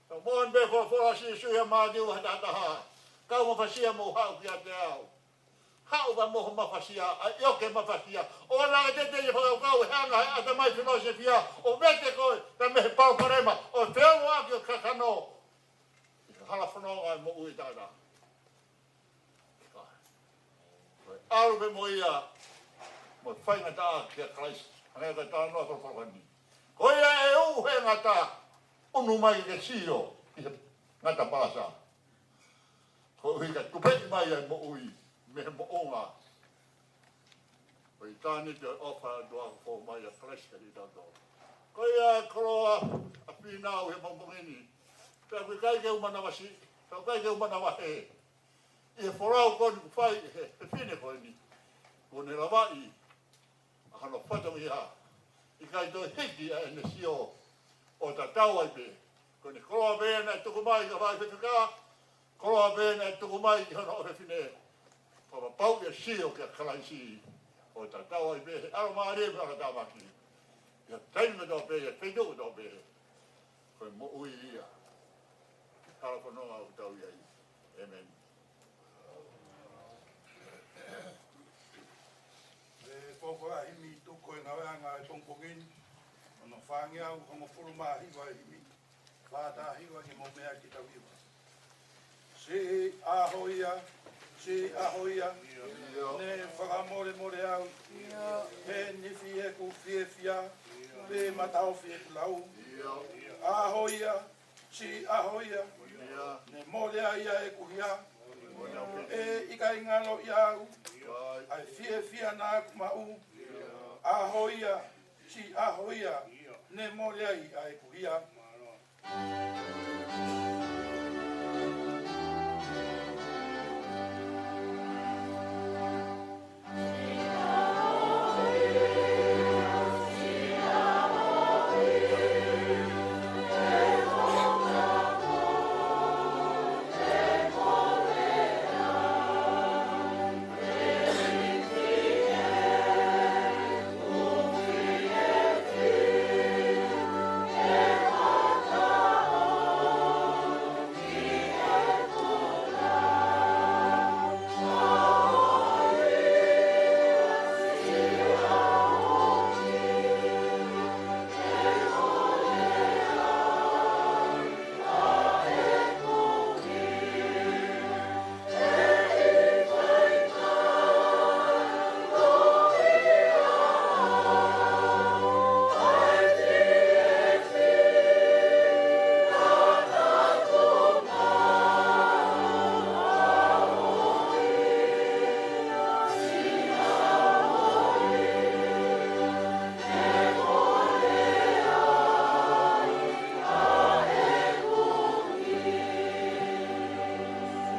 Ka moʻoni pē folofola ʻa Sīsū ʻia Mātiu vahe taha taha: Kau mafasia, mou haʻu kiate au. Haʻu pē mo ho mafasia, ʻa ia ʻoku ke mafasia. ʻOua naʻa ke teitei fakakaukau he anga ʻe he ʻatamai filōsefia ʻo vete koe pea mei he palopalema ʻo e feʻunga ʻaki ʻo e kakano ʻi he hala fononga ʻo e moʻui taʻengata. Ko e ʻalu pē mo ia mo e faingataʻa kia Kalaisi. Hangē ko e talanoa ʻa e folofola ni. Ko ia ʻe uʻu he ngata, ʻunu mai ke sio ʻi he ngata palasa, koeʻuhi ka tupeʻi mai ʻa e moʻui mei he moʻunga ʻo ʻitāniti ʻo e ʻofa ʻa e ʻOtua kuo foaki mai ʻia Kalaisi kiate kitautolu. Ko ia e koloa ʻa Fīnau he pongipongi ni. Pea ʻoku ʻikai ke u manavasiʻi, pea ʻoku ʻikai ke u manavahē ʻi he folau ko eni kuo fai ʻe he fefine ko eni, kuo ne lavaʻi ʻa hono fatongia, ʻikai toe hiki ʻa ʻene sio, ʻo tatau ai pē. Ko ʻene koloa pē naʻe tuku mai kia Vahaʻi Fefeka, koloa pē naʻe tuku mai ki hono ʻofefine, fakapapauʻi ʻa e sio kia Kalaisi, ʻo tatau ai pē he ʻalomālie mo e ʻalotāmaki, ʻi he taimi kotoa pē, ʻi he feituʻu kotoa pē. Ko e moʻui ia ʻi he hala fononga ʻoku tau ʻi ai. ʻĒmeni. Ko e folofola himi tuku ʻi he ngāueʻanga ʻo e pongipongi ni, hono fāngeau hongofulu mā hiva e himi, fā taha hiva ke mou meʻa ke tau hiva. Siʻi ʻaho ia, siʻi ʻaho ia, ne fakamolemole au, he nifi ʻeku fiefia, pea mataofi ʻeku lau. ʻAho ia, siʻi ʻaho ia, ne mole ai ʻa ʻeku hia, ʻe ʻikai ngalo ʻia au ʻa e fiefia naʻa ku maʻu. ʻAho ia, siʻi ʻaho ia, ne mole ai ʻa ʻeku hia.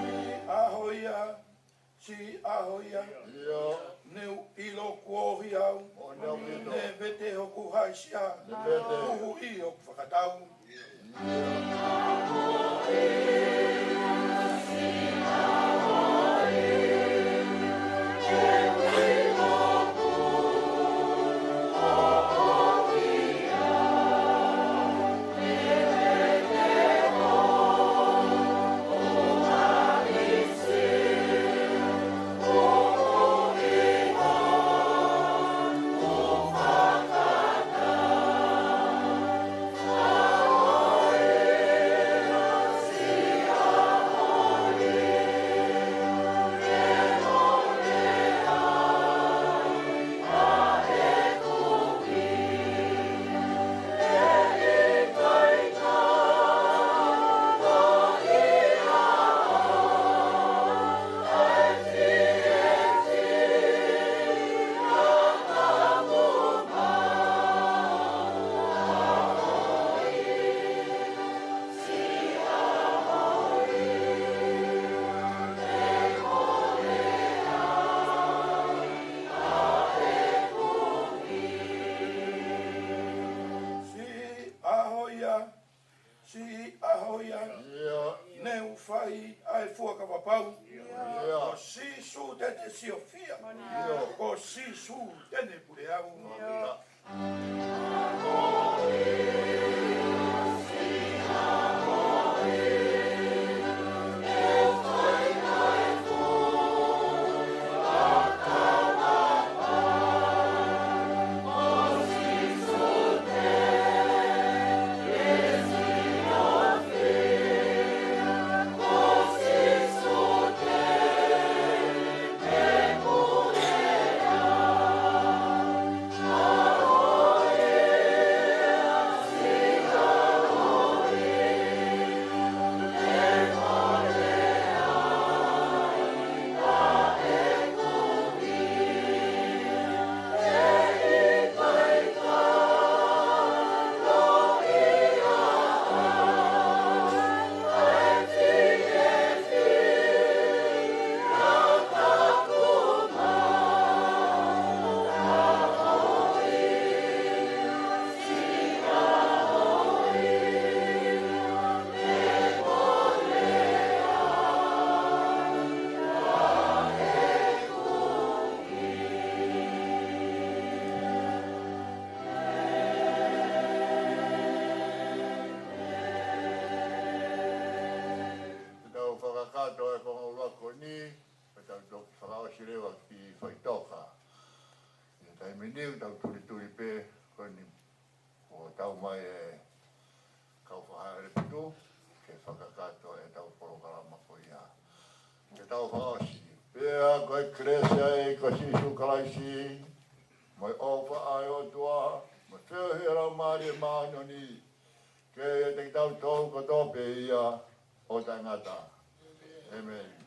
Siʻi ʻaho ia, siʻi ʻaho ia, ne u ʻilo kuo ohi au, ne vete hoku haʻisia, ne vete, huhuʻi hoku fakatau. Siʻi ʻaho ia, siʻi ʻaho ia, ʻIo. Ne u fai ʻa e fuakava pau. ʻIo. Ko Sīsū te te siofia. ʻIo. Ko Sīsū te ne pule au. ʻIo. Tau fakakakato e konga ʻuluaki ko eni, pea tau toki fakaʻosi leva ki faʻitoka. ʻI he taimi ni, tau tulituli pē ko eni, ʻo tau mai e kau fakahā ʻelēpito, ke fakakakato e tau polokalama ko ia. Ke tau fakaʻosi. Pea ko e kelesi ʻa e ʻEiki ko Sīsū Kalaisi, mo e ʻofa ʻa e ʻOtua, mo e feohi ʻa e Laumālie Māʻoniʻoni, ke ʻiate kitautolu kotoa pē ia ʻo taʻengata. ʻĒmeni.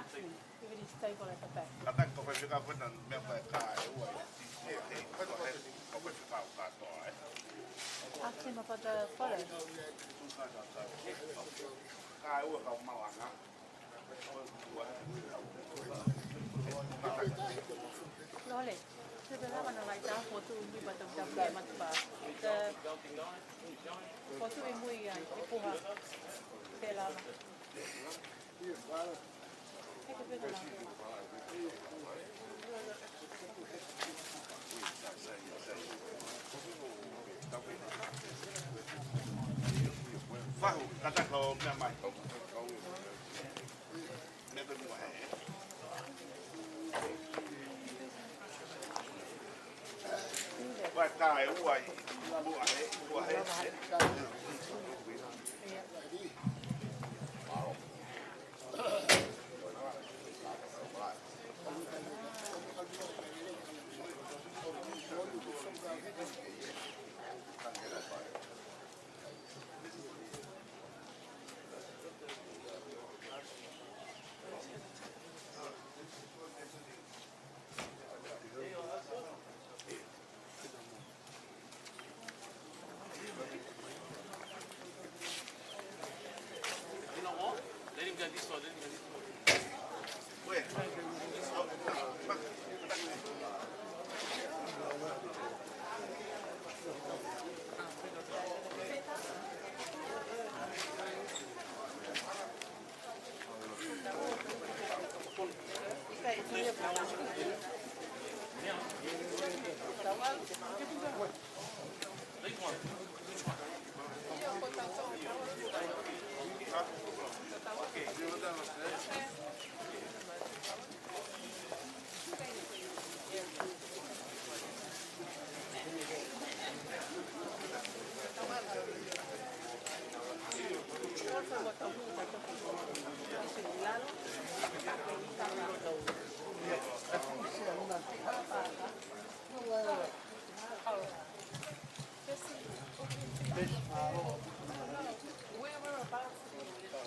If it is stable at the back. Ka taki ko e faifekau ko ena meʻa ko e kae ua ē. He, he, ko e, ko e faifekau kātoa ē. Ask him about the photo. Kae ua kau malanga. Lole, se te lava na lai tā fotu ui pa tau tau ke matu pa. Te fotu i mui ai, i puha. Te lava. Fahu, kata ko meʻa mai. Meʻa ko e muʻa hē. Vai kae ua ē, muʻa hē, muʻa hē.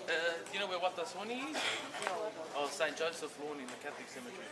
Uh, do you know where Wata Soni is? Oh, Saint Joseph Lawn in the Catholic Cemetery.